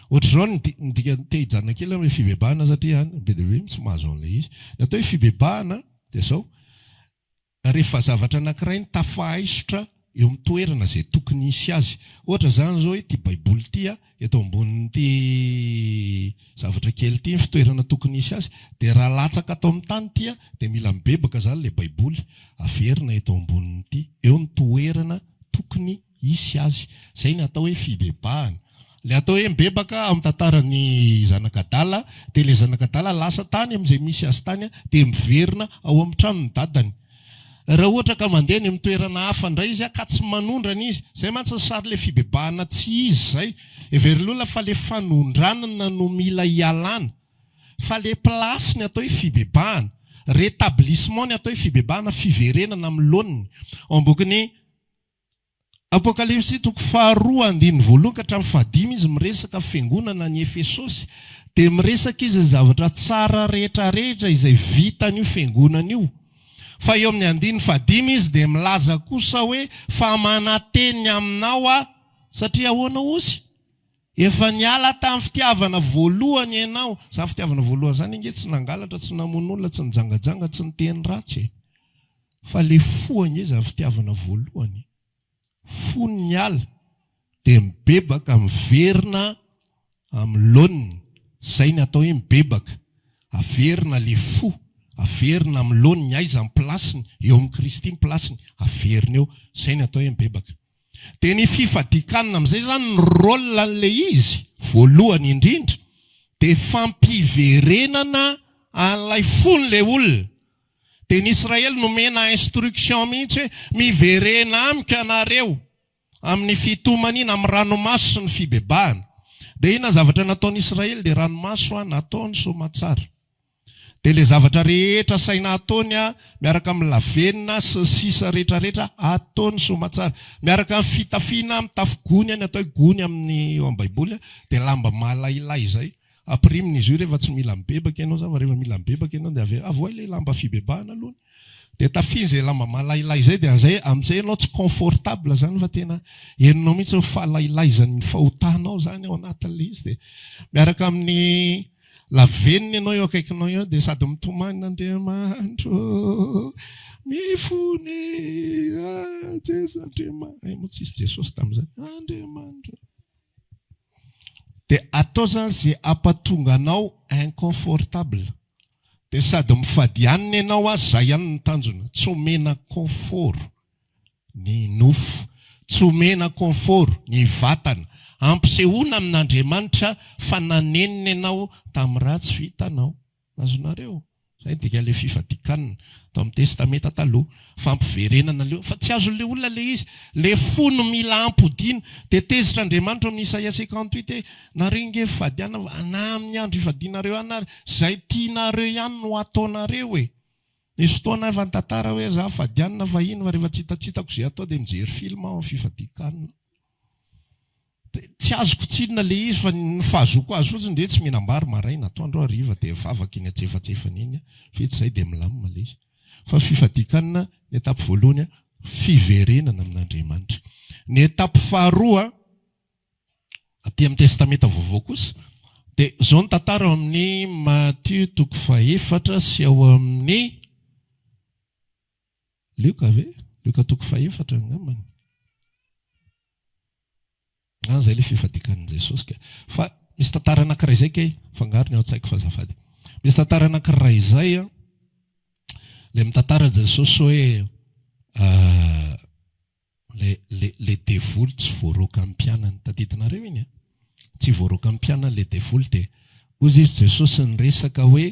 Ohatr'izao ny ny dika, te hijanona kely aho amin'ny fibebahana satria any be dia be tsy mahazo an'ilay izy. Ny atao hoe fibebahana dia izao, Rehefa zavatra anankiray no tafahaisotra eo amin'ny toerana izay tokony hisy azy. Ohatra izany izao hoe ity Baiboly ity, eto ambonin'ity zavatra kely ity ny fitoerana tokony hisy azy, dia raha latsaka ato amin'ny tany ity dia mila mibebaka izany ilay Baiboly, averina eto ambonin'ity. Eo ny toerana tokony hisy azy. Izay ny atao hoe fibebahana. Ilay atao hoe mibebaka ao amin'ny tantaran'ny zanak'adala dia ilay zanak'adala lasa tany amin'izay misy azy tany dia miverina ao amin'ny tranon'ny dadany. Raha ohatra ka mandeha any amin'ny toerana hafa indray izy ka tsy manondrana izy, izay mantsy ny sary ilay fibebahana tsy izy izay. Heverin'ny olona fa ilay fanondranana no mila hialana. Fa ilay place ny atao hoe fibebahana. Rétablissement ny atao hoe fibebahana, fiverenana amin'ny laoniny. Ao amin'ny bokin'ny Apokalypsy toko faharoa andininy voalohany ka hatramin'ny fahadimy izy miresaka fiangonana any Efesosy dia miresaka izy ny zavatra tsara rehetra rehetra izay vitan'io fiangonana io. Fa eo amin'ny andininy fahadimy izy dia milaza kosa hoe fa mananteny aminao aho satria ahoana hozy? Efa niala tamin'ny fitiavana voalohany ianao. Izany fitiavana voalohany izany ange tsy nangalatra, tsy namono olona, tsy nijangajanga, tsy niteny ratsy e. Fa le fo ange izany fitiavana voalohany e. Fo ny niala dia mibebaka miverina amin'ny laoniny. Izay ny atao hoe mibebaka. Averina le fo, averina amin'ny laoniny, aiza ny place-ny, eo amin'i Kristy ny place-ny, averina eo. Izay ny atao hoe mibebaka. Dia ny fifadian-kanina amin'izay izany ny rôle an'ilay izy voalohany indrindra dia fampiverenana an'ilay fon'ilay olona. Dia ny Israely nomena instruction mihitsy hoe miverena amiko ianareo amin'ny fitomaniana, amin'ny ranomaso sy ny fibebahana. Dia inona zavatra nataon'ny Israely? Dia ranomaso nataony soamatsara. Dia ilay zavatra rehetra asaina ataony miaraka amin'ny lavenona sy ny sisa rehetra rehetra ataony soamatsara. Miaraka amin'ny fitafiana mitafy gony, ny atao hoe gony amin'ny ao amin'ny baiboly dia lamba mahalahilay izay. Ampirimina izy io rehefa tsy mila mibebaka ianao zany fa rehefa mila mibebaka ianao dia avy avoay ilay lamba fibebahana aloha dia tafiana izay lamba mahalahilay izay dia an'izay amin'izay ianao tsy confortable zany fa tena henonao mihitsy ny fahalahilaizan'ny fahotanao zany ao anatin'ilay izy dia miaraka amin'ny lavenona ianao eo akaikinao eo dia sady mitomany Andriamanitro mifone ah, Jeso Andriamanitra eh, moa tsisy Jesosy tamin'izany Andriamanitro Dia atao zany ze hampatonga anao inconfortable. Dia sady mifady hanina ianao a, zay ihany ny tanjona, tsy omena confort ny nofo, tsy omena confort ny vatana, ampisehoana amin'Andriamanitra fa nanenina ianao tamin'ny ratsy vitanao. Azonareo? Zay ny dikan'ilay fifadian-kanina tao amin'ny testamenta taloha. Fampiverenana ilay fa tsy azon'ilay olona ilay izy. Ilay fo no mila ampodiana. Dia tezitra Andriamanitra ao amin'ny Isaia 58 hoe, nareo nge fifadiana fa na amin'ny andro ifadianareo ihany ary izay tianareo ihany no ataonareo e. Nisy fotoana aho efa nitantara hoe za fadianina fahiny fa rehefa tsy hitatsitako izay atao dia mijery film aho amin'ny fifadian-kanina. Tsy azoko tsinona le izy fa ny fahazoako azy fotsiny dia tsy mihinam-bary maraina, atoandro hariva dia mivavaka iny antsefatsefany iny vita izay dia milamina le izy. Fa fifadian-kanina ny étape voalohany fiverenana amin'Andriamanitra. Ny étape faharoa aty amin'ny testamenta vaovao kosa dia izao ny tantara ao amin'ny Matio toko fahefatra sy ao amin'ny Lioka ve? Lioka toko fahefatra angambany. An, zay le fifadikan'i Jesosy ka. Fa misy tantara anankiray zay kay, afangaro ny ao an-tsaiko fa azafady. Misy tantara anankiray zay an, le mitantara Jesosy hoe le le le devoly tsy voaroakan'ny mpianany. Tadidinareo iny an? Tsy voaroakan'ny mpianany le devoly dia. Hozy izy Jesosy niresaka hoe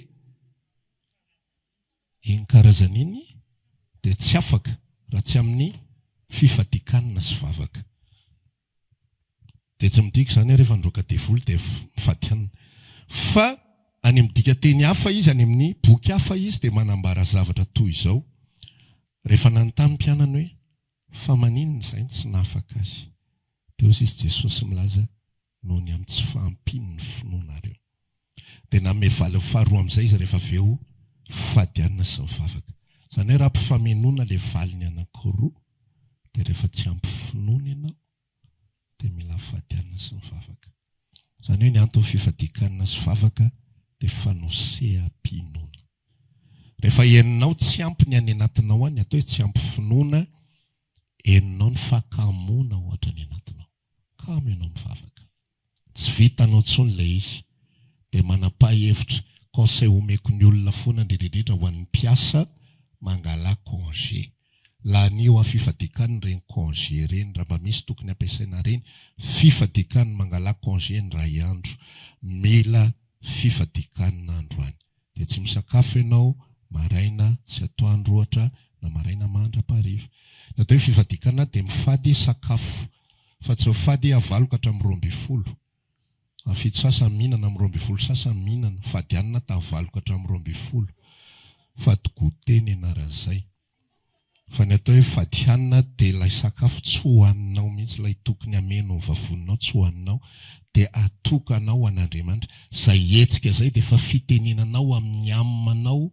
iny karazana iny dia tsy afaka raha tsy amin'ny fifadian-kanina sy vavaka. Dia tsy midika izany hoe rehefa nidroaka devoly dia mifady hanina. Fa any amin'ny dikanteny hafa izy, any amin'ny boky hafa izy dia manambara zavatra toy izao, rehefa nanontany ny mpianany hoe fa maninona izay no tsy nahafaka azy? Dia hoy izy Jesosy milaza noho ny amin'ny tsy fahampian'ny finoanareo. Dia nanome valiny faharoa amin'izay izy rehefa avy eo fady hanina sy nivavaka. Izany hoe raha ampifamenoana ilay valiny anankiroa dia rehefa tsy ampy finoana ianao dia mila mifady hanina sy mivavaka. Izany hoe ny anton'ny fifadian-kanina sy vavaka dia fanoseham-pinoana. Rehefa henonao tsy ampy ny any anatinao any, atao hoe tsy ampy finoana, henonao ny fakamoana ohatra any anatinao. Kamo ianao mivavaka. Tsy vitanao intsony ilay izy. Dia manapaha hevitra. Conseil omeko ny olona foana indrindra indrindra ho an'ny mpiasa, mangalà congé. Lany ho fifadian-kanina ireny congé ireny, raha mba misy tokony ampiasaina ireny, fifadian-kanina, mangalà congé ny iray andro. Mila fifadian-kanina androany. Dia tsy misakafo ianao maraina sy atoandro ohatra na maraina mandra-pahariva. Ny atao hoe fifadian-kanina dia mifady sakafo fa tsy mifady havalo ka hatramin'ny 12. Amin'ny fito sasany mihinana, amin'ny 12 sasany mihinana. Fady hanina tamin'ny valo ka hatramin'ny 12. Fady goûter ny anaran'izay. Fa ny atao hoe fady hanina dia ilay sakafo tsy hohaninao mihitsy, ilay tokony hameno ny vavoninao tsy hohaninao, dia atokanao ho an'Andriamanitra. Izay hetsika izay dia efa fitenenanao amin'ny âme-nao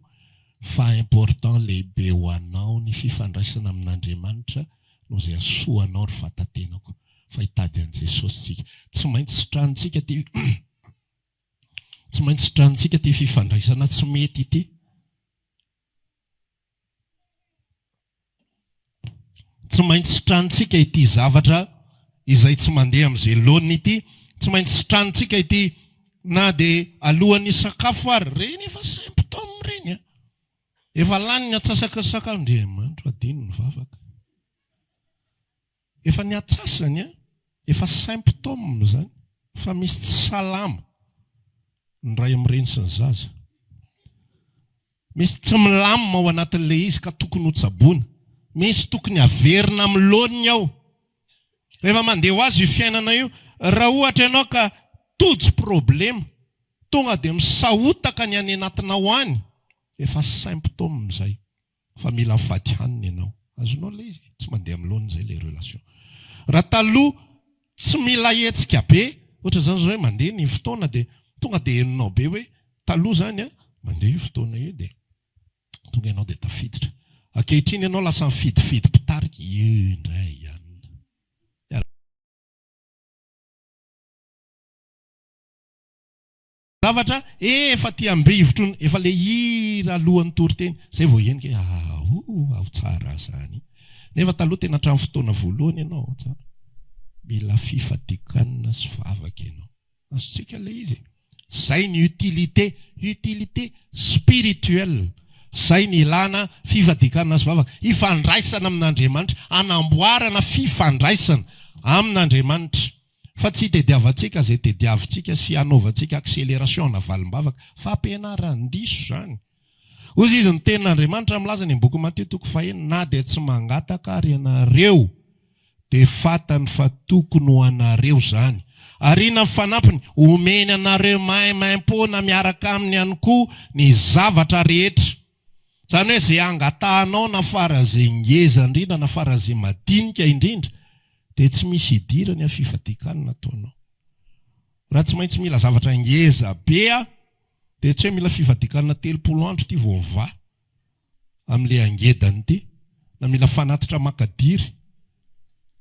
fa important lehibe ho anao ny fifandraisana amin'Andriamanitra noho izay hahasoa anao ry vatatenako fa hitady an'i Jesosy tsika. Tsy maintsy sitranintsika ity tsy maintsy sitranintsika ity fifandraisana tsy mety ity. Tsy maintsy sitranintsika ity zavatra izay tsy mandeha amin'izay laoniny ity. Tsy maintsy sitranintsika ity na dia alohan'ny sakafo ary. Ireny efa symptôme ireny an. Efa lany ny antsasaky ny sakafo. Andriamanitro adino ny vavaka. Efa ny antsasany an, efa symptôme izany fa misy tsy salama ny ray amin-dreny sy ny zaza. Misy tsy milamina ao anatin'ilay izy ka tokony ho tsaboina. Misy tokony haverina amin'ny laoniny ao. Rehefa mandeha ho azy io fiainana io, raha ohatra ianao ka tojo problema, tonga dia misahotaka ny any anatinao any, efa symptôme izay. Fa mila mifady hanina ianao. Azonao ilay izy e? Tsy mandeha amin'ny laoniny izay ilay relation. Raha taloha tsy mila hetsika be, ohatra izany izao hoe mandeha ny fotoana dia tonga dia henonao be hoe taloha izany an, mandeha io fotoana io dia tonga ianao dia tafiditra. Ankehitriny ianao lasa mifidifidy mpitarika, io indray an. Zavatra eh efa aty am-drivotro ny efa le hira alohan'ny toriteny zay vao henoko hoe aoh ao tsara zany nefa taloha tena hatramin'ny fotoana voalohany ianao ao tsara mila fifadian-kanina sy vavaka ianao azontsika le izy e zay ny utilité utilité spirituelle zay ny ilana fifadian-kanina sy vavaka hifandraisana amin'Andriamanitra hanamboarana fifandraisana amin'Andriamanitra Fa tsy hitediavantsika izay tediavintsika sy hanaovantsika acceleration na valim-bavaka. Fampianaran-diso izany. Hoy izy, ny tenin'Andriamanitra milaza any amin'ny bokin'i Matio toko fahenina, na dia tsy mangataka ary ianareo, dia fantany fa tokony ho anareo izany. Ary inona ny fanampiny? Omeny anareo maimaimpoana miaraka aminy ihany koa ny zavatra rehetra. Izany hoe izay angatahanao na faran'izay ngeza indrindra na faran'izay madinika indrindra dia tsy misy idirany amin'ny fifadian-kanina ataonao. Raha tsy maintsy mila zavatra ngeza be aho dia tsy hoe mila fifadian-kanina 30 andro ity vao vaha amin'ilay hangedany ity na mila fanatitra makadiry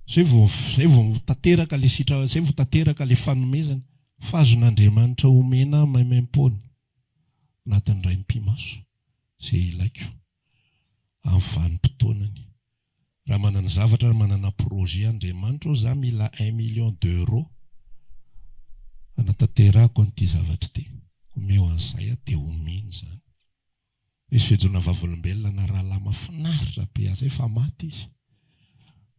izay vao izay vao tanteraka ilay sitra izay vao tanteraka ilay fanomezana fa azon'Andriamanitra omena maimaimpoana. anatin'ny iray mipi-maso izay ilaiko amin'ny vanim-potoanany. Raha manana zavatra ary manana projet Andriamanitra ô za mila un million d'euros hanatanterahako an'ity zavatra ity, omeo an'izay aho dia omeny izany. Nisy fijoana vavolombelona na rahalahy mahafinaritra be ahy zay fa maty izy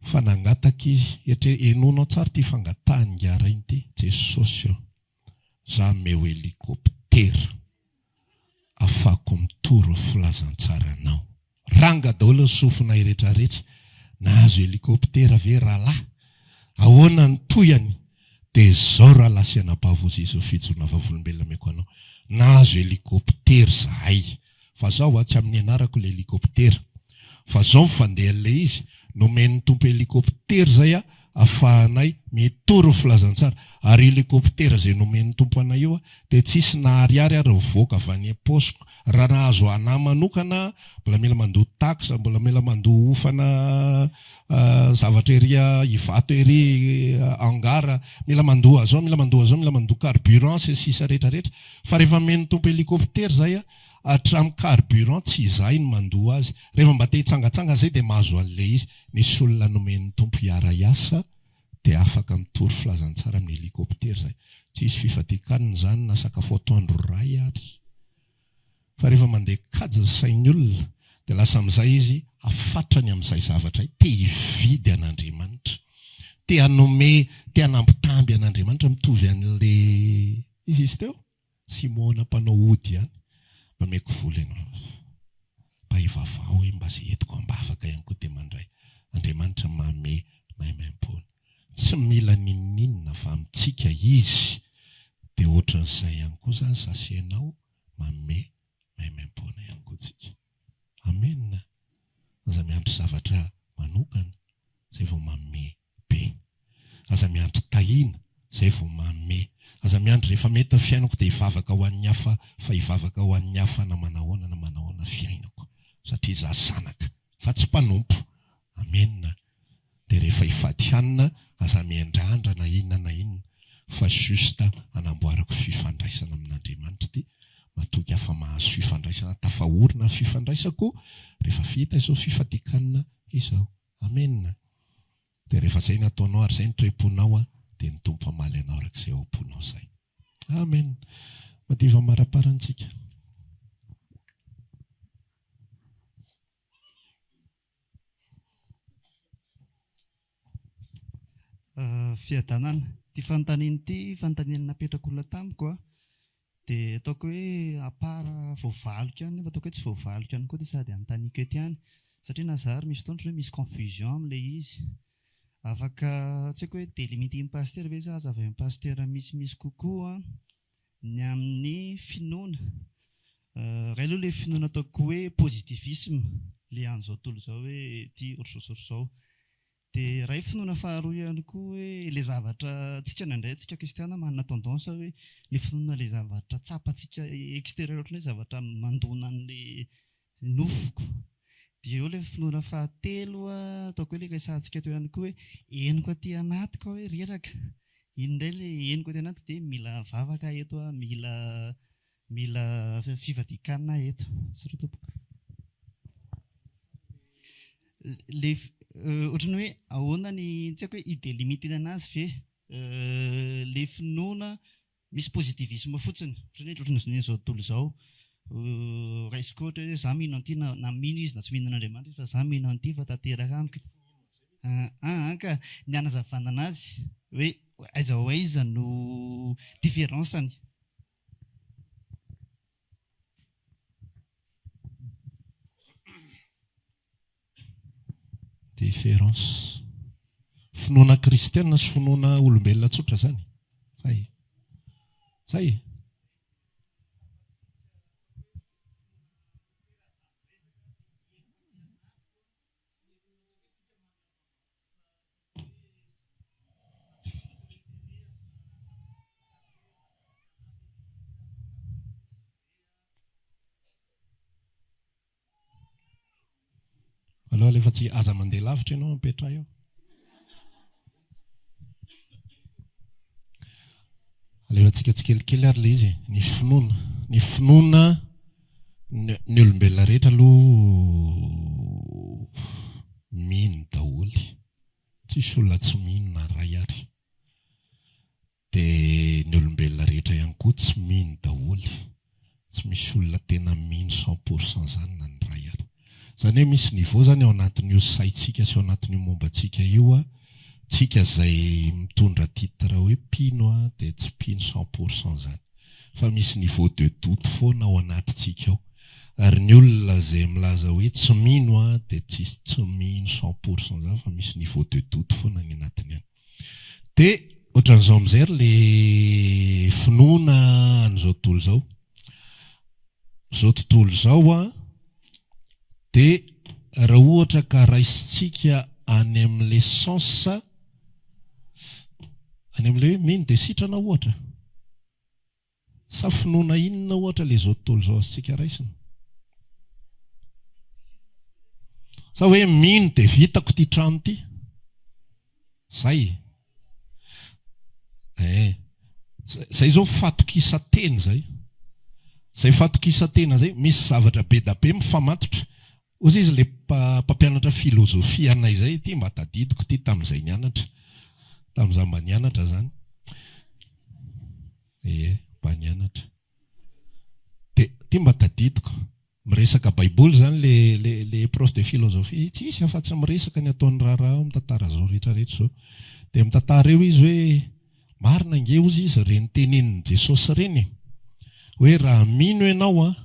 fa nangataka izy, henoinao tsara ity fangatahan'ingahy rainy ity, Jesosy ô! Za meo helicoptera. hélicoptère afahako mitory ny filazantsaranao. Ranga daholo ny sofinay retraretra, nahazo hélicoptère ve ralahy? Ahoana ny tohiny? Dia zao ralahy sy anabavy hozy izy ny fijoroana vavolombelona ameko anao, nahazo hélicoptère zahay, fa zao a, tsy amin'ny anarako le hélicoptère, fa zao ny fandehan'le izy, nomen'ny Tompo hélicoptère zay a, afahanay mitory ny filazantsara, ary hélicoptère zay nomen'ny Tompo anay io a, dia tsisy na ariary ary nivoaka avy any am-paosiko, raha nahazo anah manokana, mbola mila mandoa taxe, mbola mila mandoa hofana zavatra ery Ivato ery hangar, mila mandoa azao, mila mandoa azao, mila mandoa carburant sy ny sisa rehetra rehetra, fa rehefa omen'ny Tompo hélicoptère zay a, hatramin'ny carburant tsy izahay no mandoa azy, rehefa mba te hitsangatsangana zay dia mahazo an'ilay izy, nisy olona nomen'ny Tompo hiara-hiasa dia afaka mitory filazantsara amin'ny hélicoptère zay, tsy hisy fifadian-kanina izany na sakafo atoandro iray ary. Fa rehefa mandeha kajy ny sain'ny olona dia lasa amin'izay izy hafatrany amin'izay zavatra te hividy an'Andriamanitra, te hanome, te hanambitamby an'Andriamanitra mitovy an'le iza izy teo? Simona mpanao ody ihany, mba omeko vola ianao, mba hivavaho hoe mba ze entiko am-bavaka ihany koa dia mandray. Andriamanitra manome maimaimpoana. Tsy mila n'inon'inona fa amintsika Izy dia ohatran'izay ihany koa izany za sy ianao manome maimaimpoana ihany koa tsika. Amen. Aza miandry zavatra manokana zay vao manome be. Aza miandry tahiana zay vao manome. Aza miandry rehefa mety ny fiainako dia hivavaka ho an'ny hafa fa hivavaka ho an'ny hafa na manahoana na manahoana fiainako satria za zanaka fa tsy mpanompo. Amen. Dia rehefa hifady hanina aza miandrandra na inona na inona fa juste hanamboarako fifandraisana amin'Andriamanitra ity, matoky aho fa mahazo fifandraisana, tafaorina ny fifandraisako rehefa vita izao fifadian-kanina izao. Amen. Dia rehefa izay ny ataonao ary izay ny toe-ponao dia ny Tompo hamaly anao araka izay ao am-ponao izay. Amen. Madiva amaraparany tsika. Fiadanana. Ity fanontaniana ity fanontaniana napetrak'olona tamiko a, dia ataoko hoe à part voavaliko ihany nefa ataoko hoe tsy voavaliko ihany koa dia sady anontaniako eto ihany satria na za ary misy fotoana ohatran'ny hoe misy confusion amin'ilay izy. Afaka tsy haiko hoe delimiter-n'i Pasitera ve sa hazavain'i Pasitera misimisy kokoa ny amin'ny finoana. Iray aloha ilay finoana ataoko hoe positivisme, ilay an'izao tontolo izao hoe ity ohatr'izao sy ohatr'izao. Dia iray finoana faharoa ihany koa hoe ilay zavatra, tsika indraindray tsika kristiana manana tendance hoe ilay finoana ilay zavatra tsapantsika extérieur ohatran'ny hoe zavatra mandona an'ilay nofoko. Dia eo ilay finoana fahatelo ataoko hoe ilay resahantsika teo ihany koa hoe henoko aty anatiko aho hoe reraka. Iny indray ilay henoko aty anatiko dia mila vavaka eto aho, mila mila fivadian-kanina aho eto. Misaotra tompoko. Ilay ohatran'ny hoe ahoana ny tsy haiko hoe hi-delimiter-na anazy ve ilay finoana Misy positivisme fotsiny, ohatran'ny hoe ohatran'ny izao tontolo izao, raisiko ohatra hoe za mino an'ity na mino izy na tsy mino an'Andriamanitra izy fa za mino an'ity fa tanteraka amiko. Aa ka ny hanazavana anazy hoe aiza ho aiza no différence-ny. Différence. Finoana kristiana sy finoana olombelona tsotra zany. Zay. Zay. Aleo alefa tsy aza mandeha lavitra ianao mipetraha eo. Alefantsika tsikelikely ary ilay izy e. Ny finoana. Ny finoana ny olombelona rehetra aloha mino daholo. Tsisy olona tsy mino na iray ary. Dia ny olombelona rehetra ihany koa tsy mino daholo. Tsy misy olona tena mino cent pour cent zany na ny iray ary. Zany hoe misy niveau zany ao anatin'io saintsika sy ao anatin'io momba antsika io a, tsika izay mitondra titre hoe mpino a dia tsy mpino cent pour cent zany. Fa misy niveau de doute foana ao anatintsika ao. Ary ny olona izay milaza hoe tsy mino an, dia tsisy tsy mino 100% izany fa misy niveau de doute foana any anatiny any. Dia ohatran'izao amin'izay ry le finoana an'izao tontolo izao. Izao tontolo izao an, dia raha ohatra ka raisintsika any amin'ilay sens, any amin'ilay hoe mino dia sitrana ohatra. Sa finoana inona ohatra ilay izao tontolo izao azontsika raisina? Sa hoe mino dia vitako ity trano ity? Zay e. Eh. Zay zao fatokisan-tena zay. Zay fatokisan-tena zay, misy zavatra be da be mifamatotra. Hozy izy le mpampianatra filozofia anay zay ity mba tadidiko ity tamin'izay nianatra. Tamin'izaho mba nianatra zany. Ie, mba nianatra. Dia ity mba tadidiko. Miresaka baiboly zany le le le prof de philosophie, tsisy afa-tsy miresaka ny ataon'ny raharaha ao mitantara zao rehetra rehetra zao. Dia mitantara eo izy hoe marina ange hozy izy ireny tenenin'i Jesosy ireny e. Hoe raha mino ianao an,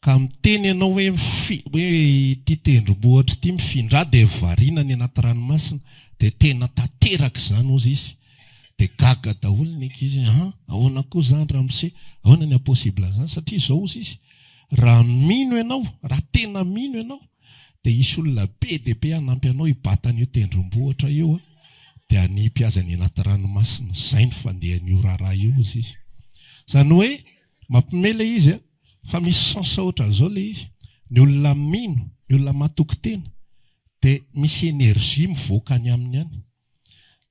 ka miteny ianao hoe mifi hoe ity tendrombohitra ity mifindrà dia variana any anaty ranomasina dia tena tanteraka izany hozy izy. Dia gaga daholo ny ankizy hoe an! Ahoana koa izany ramose? Ahoana ny haha-possible an'izany? Satria izao hozy izy, raha mino ianao, raha tena mino ianao, dia hisy olona be dia be hanampy anao hibata an'io tendrombohitra io an, dia hanipy azy any anaty ranomasina. Izay no fandehan'io raharaha io hozy izy. Izany hoe, mampiomehy ilay izy an, fa misy sens ohatran'izao ilay izy, ny olona mino, ny olona matoky tena, dia misy énergie mivoaka any aminy any.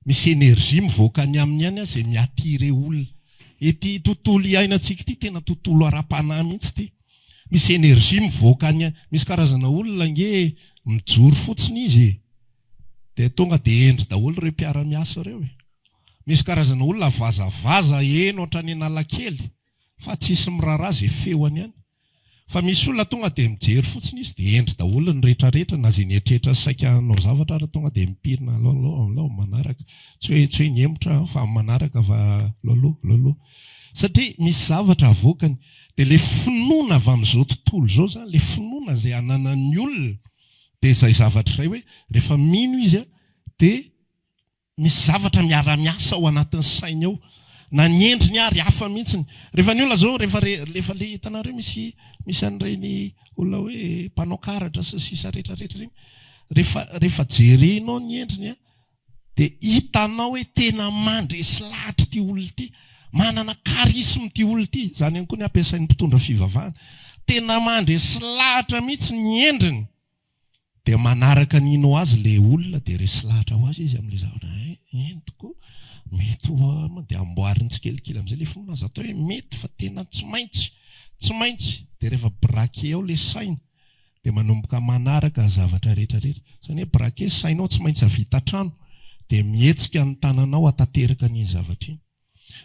Misy énergie mivoaka any aminy any izay mi-attirer olona. Ity tontolo iainantsika ity tena tontolo ara-panahy mihitsy ity. Misy énergie mivoaka any, misy karazana olona ange mijoro fotsiny izy e. Dia tonga dia hendry daholo ireo mpiara-miasa ireo e. Misy karazana olona vazavaza heno hatrany Analakely fa tsisy miraharaha izay feony any. Fa misy olona tonga dia mijery fotsiny izy dia hendry daholo ny rehetra rehetra na izay nieritreritra saika hanao zavatra ary tonga dia mipirina alao alao alao manaraka. Tsy hoe tsy hoe nihemotra fa manaraka fa alao aloha alao aloha. Satria misy zavatra avoakany. Dia ilay finoana avy amin'izao tontolo izao izany, ilay finoana izay ananan'ny olona dia izay zavatra izay hoe rehefa mino izy dia Misy zavatra miara-miasa ao anatin'ny sainy ao. Na ny endriny ary hafa mihitsiny. Rehefa ny olona zao, rehefa rehefa le hitanareo misy misy an'ireny olona hoe mpanao karatra sy ny sisa rehetra rehetra ireny. Rehefa rehefa jerenao ny endriny an, dia hitanao hoe tena mandresy lahatra ity olona ity. Manana charisme ity olona ity. Izany ihany koa ny ampiasain'ny mpitondra fivavahana. Tena mandresy lahatra mihitsy ny endriny. Dia manaraka ny hino azy le olona dia resy lahatra ho azy izy amin'ilay zavatra hein eny tokoa mety ho an dia amboariny tsikelikely amin'izay le finoana aza atao hoe mety fa tena tsy maintsy tsy maintsy dia rehefa braquer ao le saina dia manomboka manaraka zavatra rehetra rehetra izany hoe braquer sainao tsy maintsy havita trano dia mihetsika ny tananao hatanteraka an'iny zavatra iny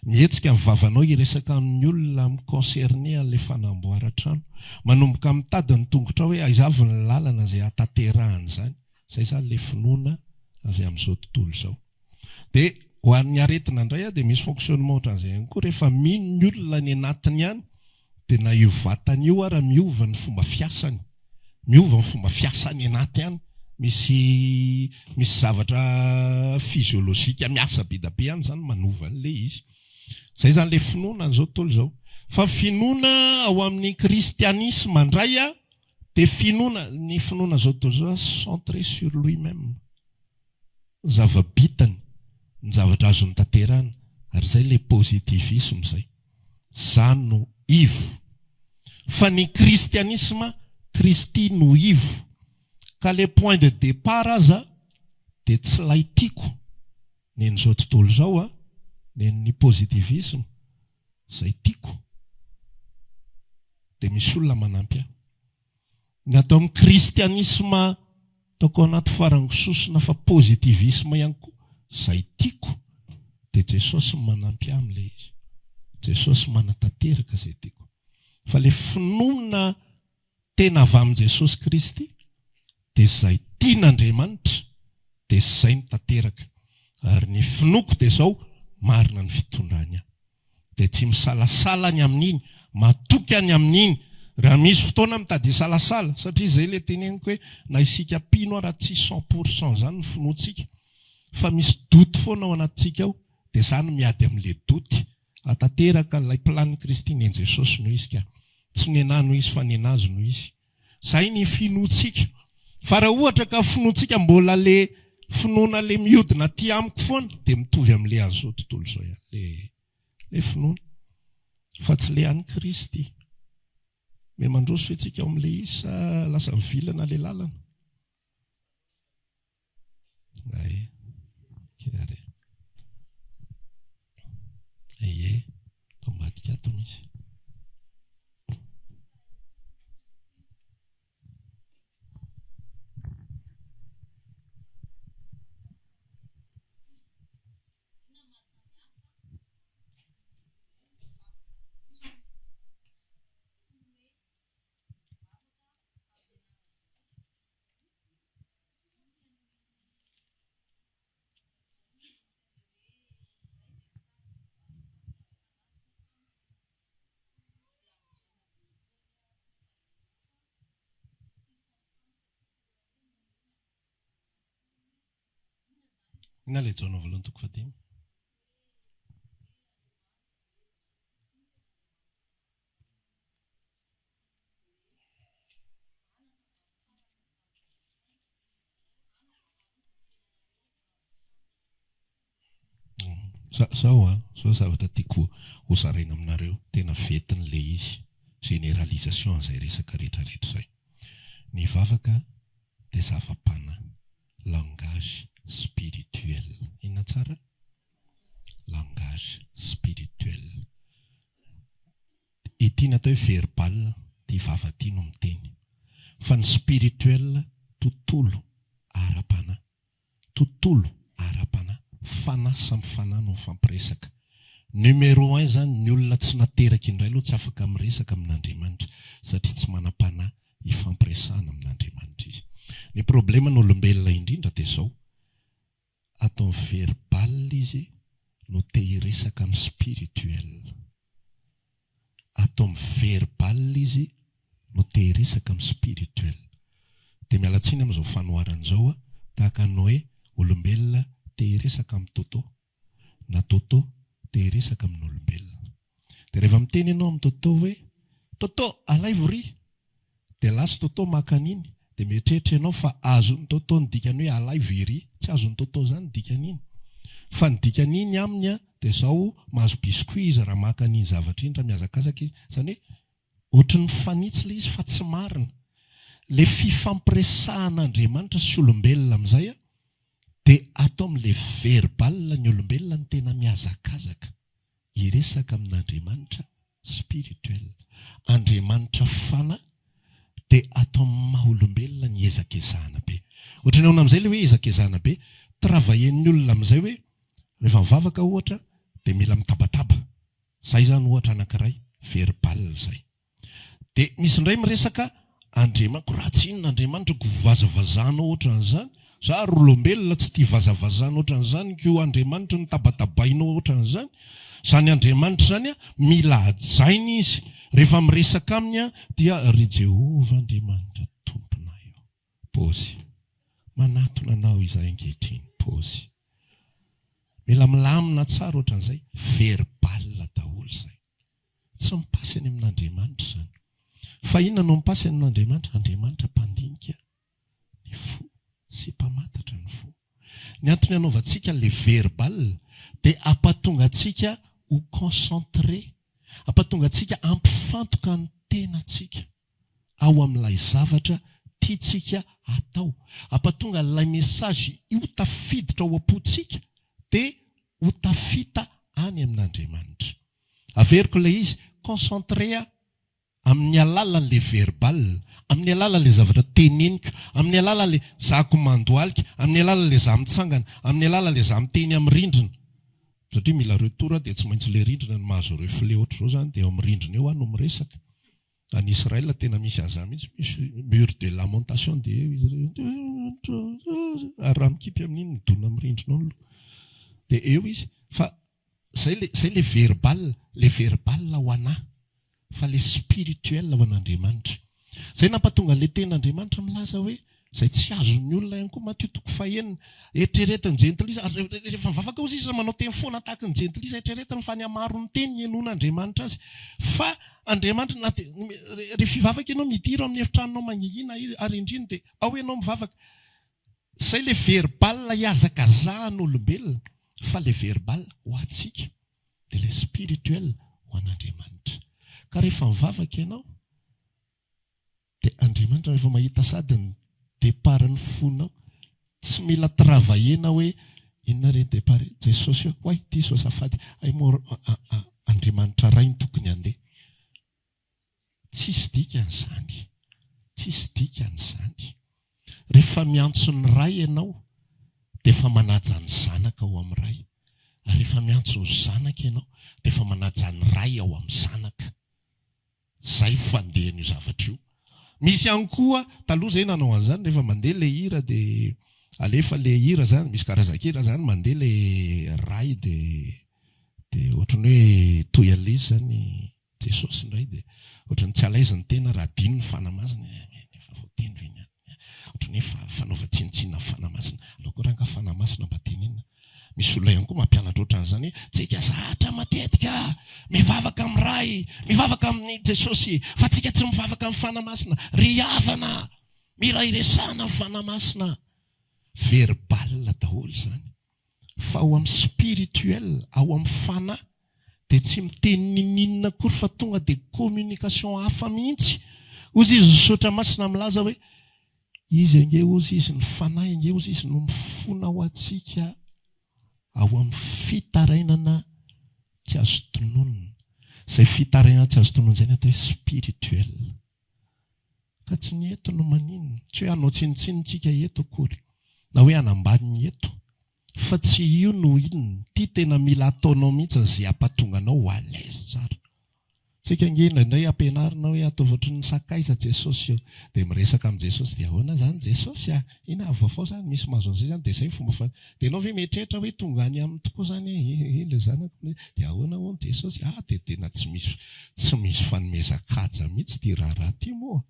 Mihetsika ny vavanao hiresaka amin'ny olona mi-concerner an'ilay fanamboaran-trano. Manomboka mitady ny tongotrao hoe aiza avy ny lalana izay hahatanterahana izany. Izay izany ilay finoana avy amin'izao tontolo izao. Dia ho an'ny aretina indray dia misy fonctionnement ohatran'izay ihany koa, rehefa mino ny olona any anatiny any dia na io vatana io ara miova ny fomba fiasany, miova ny fomba fiasa any anaty any, misy misy zavatra physiologique miasa be da be any zany manova an'le izy. Zay zany le finoana an'izao tontolo izao. Fa finoana ao amin'ny kristianisma indray a, dia finoana, ny finoana izao tontolo izao centré sur lui même. Ny zava-bitany, ny zavatra azony tanterahina, ary izay ilay positivisme izay. Izany no ivo. Fa ny kristianisma, Kristy no ivo. Ka le point de départ aza dia tsy ilay tiako nen'izao tontolo izao an, nen'ny positivisme, izay tiako dia misy olona manampy ahy. Ny atao amin'ny kristianisma ataoko ao anaty farango sosona fa positivisme ihany koa, izay tiako dia Jesosy no manampy ahy amin'ilay izy. Jesosy manatanteraka izay tiako. Fa ilay finoana tena avy amin'i Jesosy Kristy dia izay tian'Andriamanitra dia izay no tanteraka. Ary ny finoako dia izao, marina ny fitondrany ahy. Dia tsy misalasala ny amin'iny, matoky ny amin'iny. Raha misy fotoana mitady hisalasala, satria izay ilay teneniko hoe na isika mpino ara tsy cent pour cent izany ny finoantsika, fa misy doute foana ao anatintsika ao, dia za no miady amin'ilay doute, hahatanteraka ilay plan-n'i Kristy, ny an'i Jesosy no izy ka. Tsy nenà no izy fa nen'Azy no izy. Zay ny finoantsika. Fa raha ohatra ka finoantsika mbola le finoana le mihodina aty amiko foana dia mitovy amin'le an'izao tontolo izao ihany le le finoana fa tsy le an'i Kristy. Miha mandroso ve tsika ao amin'le izy sa lasa mivilana le lalana? Ay, kary. Ie, ato ambadika ato misy. Inona ilay Jaona voalohany toko fahadimy? Zao an, zao zavatra tiako ho zaraina aminareo, tena vetiny le izy, généralisation an'izay resaka rehetra rehetra izay. Ny vavaka dia zava-panahy, langage spirituel. Inona tsara? Langage spirituel. Ity ny atao hoe verbal, ity vava ity no miteny. Fa ny spirituel, tontolo ara-panahy. Tontolo ara-panahy. Fanahy samy fanahy no mifampiresaka. Numéro un zany, ny olona tsy nateraka indray aloha tsy afaka miresaka amin'Andriamanitra satria tsy manam-panahy hifampiresahana amin'Andriamanitra izy. Ny probleman'olombelona indrindra dia izao, Ataony verbal izy no te hiresaka amin'ny spirituel. Ataony verbal izy no te hiresaka amin'ny spirituel. Dia miala tsiny amin'izao fanoharana izao a, tahaka ny hoe olombelona te hiresaka amin'ny Toto, na Toto te hiresaka amin'olombelona. Dia rehefa miteny ianao amin'i Toto hoe, Toto, alaivo ry! Dia lasa Toto maka an'iny, dia mieritreritra ianao fa azon'i Toto ny dikany hoe alaivo iry. Tsy azon'i Toto izany ny dikan'iny. Fa ny dikan'iny aminy dia izao, mahazo biscuit izy raha maka an'iny zavatra iny, raha mihazakazaka izy. Izany hoe ohatry ny mifanitsy ilay izy fa tsy marina. Ilay fifampiresahan'Andriamanitra sy olombelona amin'izay dia atao amin'ilay verbal ny olombelona no tena mihazakazaka. hiresaka amin'Andriamanitra spirituel. Andriamanitra fanahy dia atao amin'ny maha olombelona ny ezakezahana be. Ohatran'ny ahoana amin'izay ilay hoe ezakezahana be? Travailler-n'ny olona amin'izay hoe rehefa mivavaka ohatra dia mila mitabataba. Izay izany ohatra anankiray, verbal izay. Dia misy indray miresaka Andriamaniko raha tsy inona Andriamanitra ko vazavazanao ohatran'izany, za ry olombelona tsy tia vazavazana ohatran'izany ko Andriamanitro no tabatabainao ohatran'izany, zany Andriamanitra zany a mila hajaina izy, rehefa miresaka aminy a dia ry Jehovah Andriamanitra Tomponay ô, pause, manatona anao izahay ankehitriny, pause, mila milamina tsara ohatran'izay, verbal daholo izay. Tsy mipasy any amin'Andriamanitra izany. Fa inona no mipasy any amin'Andriamanitra? Andriamanitra mpandinika ny fo sy mpamantatra ny fo. Ny antony anaovantsika ilay verbal dia hampatonga antsika ho concentré, hampatonga antsika hampifantoka ny tenantsika ao amin'ilay zavatra tiantsika hatao, hampatonga an'ilay message ho tafiditra ao am-pontsika dia ho tafita any amin'Andriamanitra. Averiko ilay izy, concentré aho amin'ny alalan'ilay verbal, amin'ny alalan'ilay zavatra teneniko, amin'ny alalan'ilay zahako mandohalika, amin'ny alalan'ilay za mitsangana, amin'ny alalan'ilay za miteny amin'ny rindrina. Satria mila retour aho dia tsy maintsy ilay rindrina no mahazo reflet ohatr'izao izany dia eo amin'ny rindrina eo aho no miresaka. Any Israël tena misy an'izany mihitsy, misy mur de lamentation dia eo izy ireo ary raha mikipy amin'iny midona amin'ny rindrina ao ny loha. Dia eo izy fa. Zay le zay le verbal, le verbal ho anah fa le spirituel ho an'Andriamanitra. Zay nampatonga an'le tenin'Andriamanitra milaza hoe zay tsy azon'ny olona ihany koa Matio toko fahenina, eritreretin'ny jentilisa, ary rehefa mivavaka ozy izy manao teny foana tahaky ny jentilisa eritreretiny fa ny hamaron'ny teny ny henoan'Andriamanitra azy. Fa Andriamanitra na dia rehefa hivavaka ianao midira ao amin'ny efitranonao mangingina ary indrindra dia ao ianao mivavaka. Zay le verbal ihazakazahan'olombelona fa le verbal ho antsika dia le spirituel ho an'Andriamanitra. Ka rehefa mivavaka ianao dia Andriamanitra rehefa mahita sady ny départ ny fonao tsy mila travailler-na hoe inona re ny départ e? Jesosy ô, oay diso azafady, hay moa Andriamanitra Ray no tokony handeha. Tsisy dikany izany. Tsisy dikany izany. Rehefa miantso ny Ray ianao dia efa manaja ny Zanaka ao amin'ny Ray. Ary rehefa miantso ny Zanaka ianao dia efa manaja ny Ray ao amin'ny Zanaka. Izay fandehan'io zavatra io. Misy ihany koa, taloha izay nanao an'izany, rehefa mandeha ilay hira dia alefa ilay hira izany, misy karazan-kira izany, mandeha ilay Ray dia dia ohatran'ny hoe toy an'ilay izy izany. Jesosy indray dia ohatran'ny tsy à l'aise ny tena raha adino ny Fanahy Masina eh, efa voateny ve ny aty eh, ohatran'ny hoe fa fanaovan-tsinontsinona ny Fanahy Masina, aleo koa rangaha Fanahy Masina mba tenenina. Misy olona ihany koa mampianatra ohatran'izany hoe tsika zatra matetika mivavaka amin'ny Ray, mivavaka amin'i Jesosy, fa tsika tsy mivavaka amin'ny Fanahy Masina. Ry havana, mila iresahana ny Fanahy Masina. Verbal daholo izany. Fa ao amin'ny spirituel, ao amin'ny fanahy, dia tsy miteny ninoninona akory fa tonga dia communication hafa mihitsy. Hozy izy ny Soratra Masina milaza hoe, Izy ange hozy izy, ny fanahy ange hozy izy no mifona ho antsika ao amin'ny fitarainana tsy azo tononina. Izay fitarainana tsy azo tononina izay no atao hoe spirituel. Ka tsy ny eto no maninona. Tsy hoe hanao tsinontsinona tsika eto akory. Na hoe hanambany ny eto. Fa tsy io no inona. Ity tena mila ataonao mihitsy izay hampatonga anao ho à l'aise tsara. Tsika ange indraindray ampianarina hoe ataovy ohatry ny sakaiza Jesosy io. Dia miresaka amin'i Jesosy dia ahoana izany Jesosy a? Inona avy vaovao izany? Misy mahazo an'izay izany? Dia izay ny fomba fa. Dia ianao ve mieritreritra hoe tonga any aminy tokoa izany e? Ilay zanako dia ahoana hono Jesosy? Ah dia tena tsy misy tsy misy fanomezan-kaja mihitsy ity raharaha ity moa.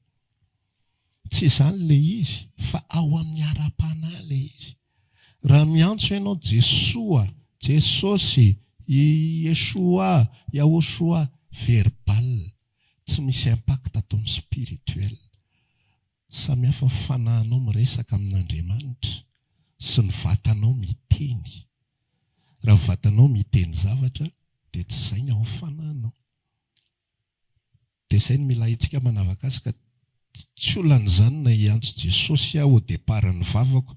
Tsy izany ilay izy fa ao amin'ny ara-panahy ilay izy. Raha miantso ianao Jesoa, Jesosy, Yeshua, Yahoshua, verbal, tsy misy impact ato amin'ny spirituel. Samy hafa ny fanahinao miresaka amin'Andriamanitra sy ny vatanao miteny. Raha vatanao miteny zavatra dia tsy izay ny ao amin'ny fanahinao. Dia izay no mila haintsika manavaka azy ka tsy olana izany na hiantso Jesosy aho au départ ny vavako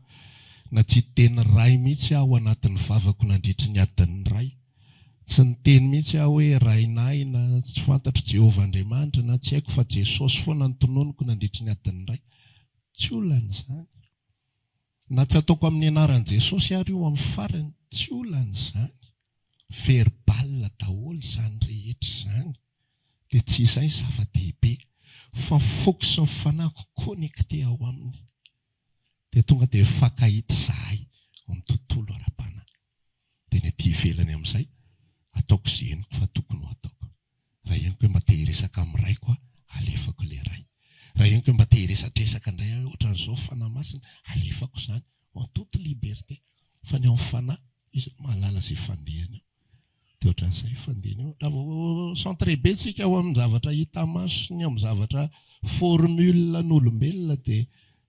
na tsy hiteny Ray mihitsy aho ao anatin'ny vavako nandritry ny adin'ny iray. Tsy niteny mihitsy aho hoe Rainay na tsy fantatro Jehovah Andriamanitra na tsy haiko fa Jesosy foana no tononiko nandritry ny adin'ny iray. Tsy olana izany. Na tsy ataoko amin'ny anaran'i Jesosy ary io amin'ny farany, tsy olana izany. Verbal daholo izany rehetra izany. Dia tsy izay ny zava-dehibe fa foko sy ny fanahiko connecté ao aminy. Dia tonga dia mifankahita izahay ao amin'ny tontolo ara-panahy. Dia ny aty ivelany amin'izay, ataoko izay henoko fa tokony ho ataoko. Raha henoko hoe mba te hiresaka amin'ny raiko aho, alefako ilay ray. Raha henoko hoe mba te hiresadresaka indray aho hoe ohatran'izao ny Fanahy Masina, alefako izany, en toute liberté. Fa ny ao amin'ny Fanahy, izy no mahalala izay fandehany ao. Dia ohatran'izay fandehany eo. Raha vao centré be tsika ao amin'ny zavatra hita maso sy ny amin'ny zavatra formule an'olombelona dia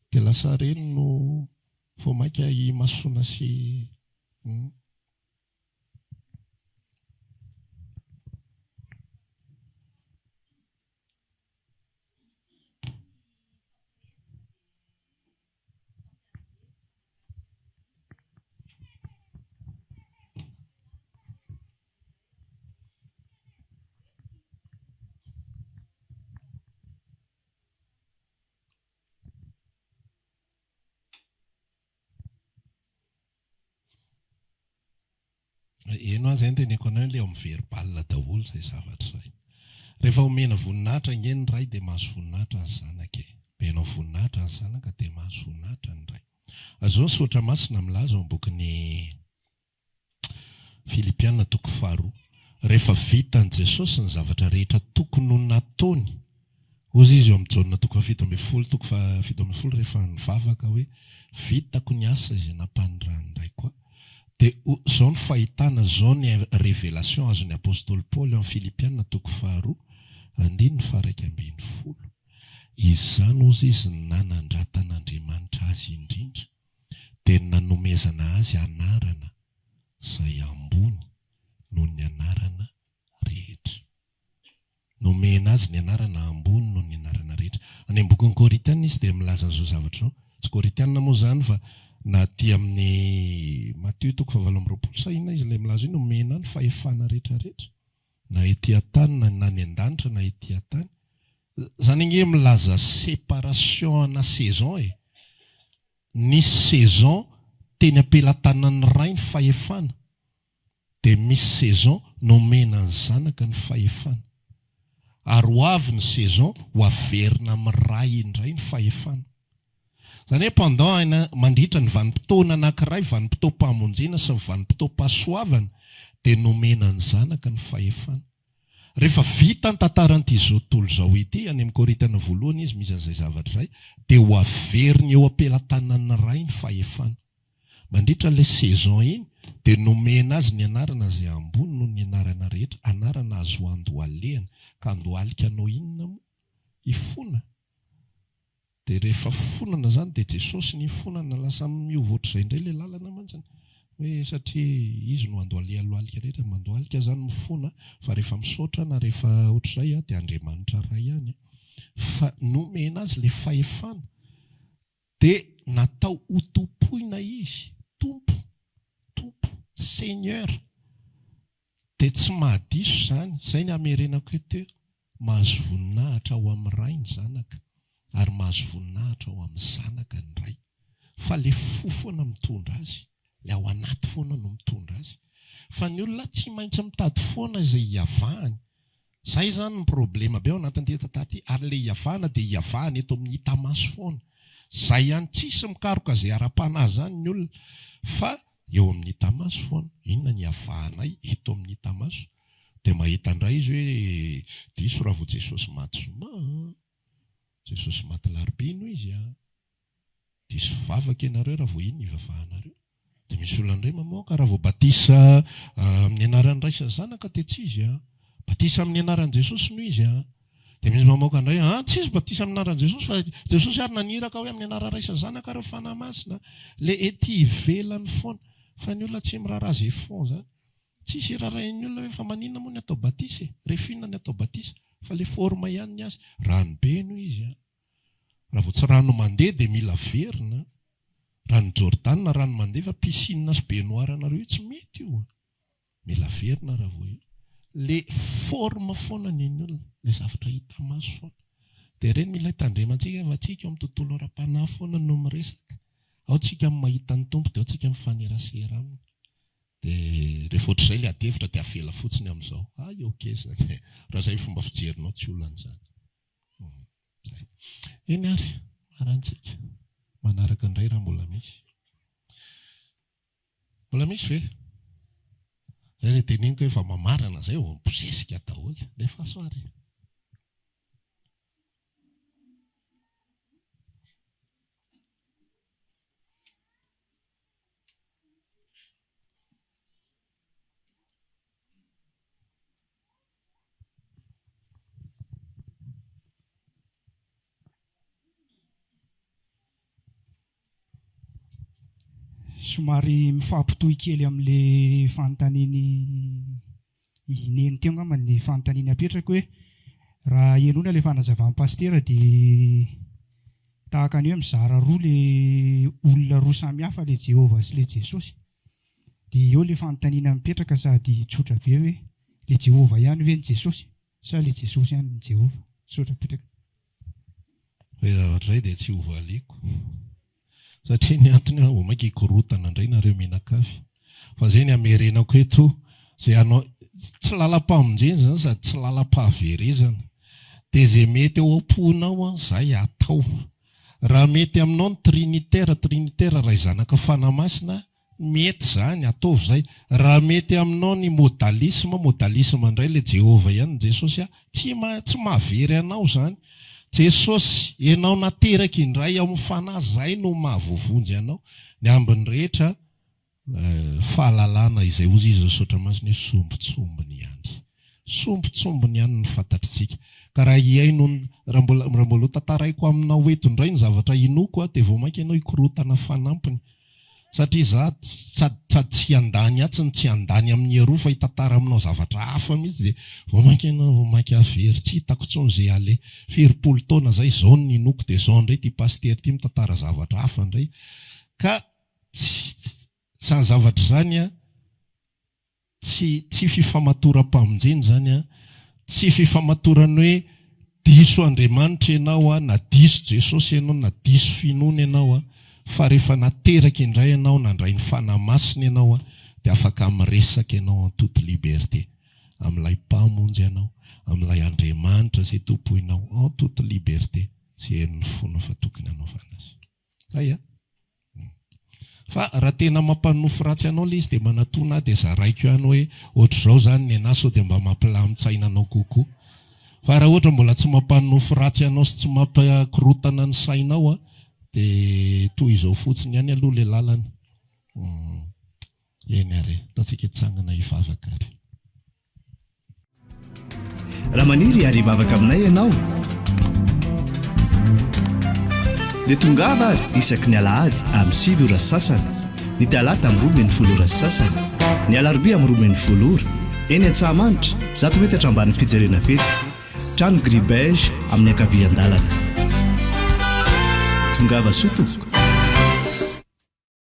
dia lasa ireny no vao mainka imasoana sy Eny hoa zay no teneniko anao hoe le ao amin'ny verbal daholo izay zavatra izay. Rehefa omena voninahitra ange ny Ray dia mahazo voninahitra ny Zanaka e. Omenao voninahitra ny Zanaka dia mahazo voninahitra ny Ray. Ary izao ny soratra masina milaza ao amin'ny bokin'ny. Filipiana toko faharoa. Rehefa vitan'i Jesosy ny zavatra rehetra tokony ho nataony, hozy izy eo amin'ny Jaona toko fahafito ambinifolo toko fahafito ambinifolo rehefa nivavaka hoe, Vitako ny asa izay nampanirahan'ny Raiko ahy. Dia izao ny fahitana, izao ny révélation azon'ny apostoly Paoly ao amin'ny Filipiana toko faharoa andininy faha-iraika ambinifolo. Izany hozy izy ny nanandratan'Andriamanitra azy indrindra, dia ny nanomezana azy anarana izay ambony noho ny anarana rehetra. Nomena azy ny anarana ambony noho ny anarana rehetra. Any amin'ny bokin'ny Korintiana izy dia milaza an'izao zavatra izao. Tsy Korintiana moa izany fa na aty amin'ny Matio toko fahavalo amby 20 sa inona izy ilay milaza hoe nomena ahy ny fahefana rehetra rehetra na ety an-tany na na any an-danitra na ety an-tany. Izany ange milaza séparation ana saison e. Nisy saison teny am-pelatanan'ny Ray ny fahefana, dia misy saison nomena ny Zanaka ny fahefana. Ary ho avy ny saison ho averina amin'ny Ray indray ny fahefana. Izany hoe pendant un mandritra ny vanim-potoana anankiray, vanim-potoam-pamonjena sy ny vanim-potoam-pahasoavana, dia nomena ny Zanaka ny fahefana. Rehefa vita ny tantaran'ity izao tontolo izao ity, any amin'ny Korintiana voalohany izy misy an'izay zavatra izay, dia ho averiny eo am-pelatanan'ny Ray ny fahefana. Mandritra ilay saison iny, dia nomena azy ny anarana izay ambony noho ny anarana rehetra, anarana azo andohalehana. Ka andohalika hanao inona moa? Hifona. Dia rehefa fonana izany dia Jesosy ny fonana lasa miova ohatr'izay indray ilay lalana mantsiny hoe satria izy no andohalehalohalika rehetra, mandohalika izany mifona fa rehefa misaotra na rehefa ohatr'izay dia Andriamanitra Ray ihany fa nomena azy ilay fahefana dia natao ho tompoina izy, Tompo, Tompo, Seigneur, dia tsy mahadiso izany, izay ny hamerenako eto eo, mahazo voninahitra ao amin'ny Ray ny Zanaka, ary mahazo voninahitra ao amin'ny Zanaka ny Ray. Fa le fo foana mitondra azy, le ao anaty foana no mitondra azy. Fa ny olona tsy maintsy mitady foana izay hiavahany. Zay zany ny problema be ao anatin'ity tantara ity, ary le hiavahana dia hiavahana eto amin'ny hita maso foana. Zay ihany, tsisy mikaroka izay ara-panahy zany ny olona, fa eo amin'ny hita maso foana. Inona ny hiavahanay eto amin'ny hita maso? Dia mahita indray izy hoe diso raha vao Jesosy maty zoma an! Jesosy maty larobia no izy an! Diso vavaka ianareo raha vao iny ivavahanareo. Dia misy olona indray mamoaka raha vao batisa amin'ny anaran'ny Ray sy ny Zanaka dia tsy izy an! Batisa amin'ny anaran'i Jesosy no izy an! Dia misy mamoaka indray an! Tsy izy batisa amin'ny anaran'i Jesosy fa Jesosy ary naniraka hoe amin'ny anaran'ny Ray sy ny Zanaka ary ny Fanahy Masina. Ilay ety ivelany foana. Fa ny olona tsy miraharaha izay fond izany. Tsisy irarahin'ny olona hoe fa maninona moa ny atao batisa e? Rehefa inona ny atao batisa? Fa le forme ihany ny azy. Rano be no izy an. Raha vao tsy rano mandeha dia mila averina an. Rano Jordana rano mandeha fa piscine sy baignoire anareo io tsy mety io an. Mila averina raha vao io. Le forme foana ny an'ny olona. Le zavatra hita maso foana. Dia ireny mila hitandremantsika fa tsika eo amin'ny tontolo ara-panahy foana no miresaka. Ao tsika mahita ny Tompo dia ao tsika mifanerasera aminy. Dia rehefa ohatr'izay ilay adihevitra dia avela fotsiny amin'izao. Hay ok izany e. Raha izay ny fomba fijerinao tsy olana izany. Izay. Eny ary, marantsika. Manaraka indray raha mbola misy. Mbola misy ve? Izay ilay teneniko hoe efa mamarana izay vao mibosesika daholo. Alefaso ary e. Somary mifampitohy kely amin'ilay fanontanian'i i Neny teo angamba ny fanontaniana apetrako hoe raha henoina ilay fanazavan'i Pasitera dia tahaka ny hoe mizara roa ilay olona roa samy hafa ilay Jehovah sy ilay Jesosy. Dia eo ilay fanontaniana mipetraka sady tsotra be hoe ilay Jehovah ihany ve ny Jesosy sa ilay Jesosy ihany ny Jehovah? Misaotra betsaka. Ilay zavatra izay dia tsy ho valiako. Satria ny antony vao mainka hikorotana indray nareo mianakavy. Fa zay ny hamerenako eto, zay hanao, tsy lalam-pamonjena izany sady tsy lalam-pahaverezana. Dia zay mety ao am-ponao an, zay atao. Raha mety aminao ny trinitaire, trinitaire Ray Zanaka Fanahy Masina, Mety izany, ataovy izay. Raha mety aminao ny modalisme, modalisme indray ilay Jehovah ihany ny Jesosy a, tsy ma, tsy mahavery anao izany. Jesosy, ianao nateraka indray ao amin'ny Fanahy, izay no mahavoavonjy anao. Ny ambiny rehetra, fahalalana izay hozy izy misaotra masina hoe sombintsombiny ihany. Sombintsombiny ihany ny fantatritsika. Ka raha hihaino ny, raha mbola, raha mbola ho tantaraiko aminao eto indray ny zavatra inoako dia vao mainka ianao hikorontana fanampiny. Satria za sady sady tsy hiandany atsy no tsy hiandany amin'ny eroa fa hitantara aminao zavatra hafa mihitsy dia vao mainka ianao vao mainka very tsy hitako intsony izay aleha. Firimpolo taona zay izao no ninoako dia izao indray ity pasitera ity mitantara zavatra hafa indray. Ka tsy izany zavatra izany an, Tsy tsy fifamatoram-pamonjena izany an, tsy fifamatoran'ny hoe diso Andriamanitra ianao an, na diso Jesosy ianao, na diso finoana ianao an, fa rehefa nateraka indray ianao, nandray ny Fanahy Masina ianao an, dia afaka miresaka ianao en toute liberté amin'ilay Mpamonjy anao, amin'ilay Andriamanitra izay tompoinao en toute liberté, izay henon'ny fonao fa tokony hanaovana azy. Zay an! Fa raha tena mampanonofy ratsy anao ilay izy dia manatona ahy dia zaraiko ihany hoe ohatr'izao izany ny anah sao dia mba mampilamin-tsaina anao kokoa. Fa raha ohatra mbola tsy mampanonofy ratsy anao sy tsy mampikorontana ny sainao an, dia toy izao fotsiny ihany aloha ilay lalana. Eny ary e, ataontsika hitsangana hivavaka ary. Raha maniry ary hivavaka aminay ianao dia tongava ary isaky ny alahady amin'ny 9 ora sy sasany, ny talata amin'ny 12 ora sy sasany, ny alarobia amin'ny 12 ora, eny Antsahamanitra, 100 metatra ambanin'ny fijerena fety, trano gris beige amin'ny ankavian-dalana. Tongava soa tompoko.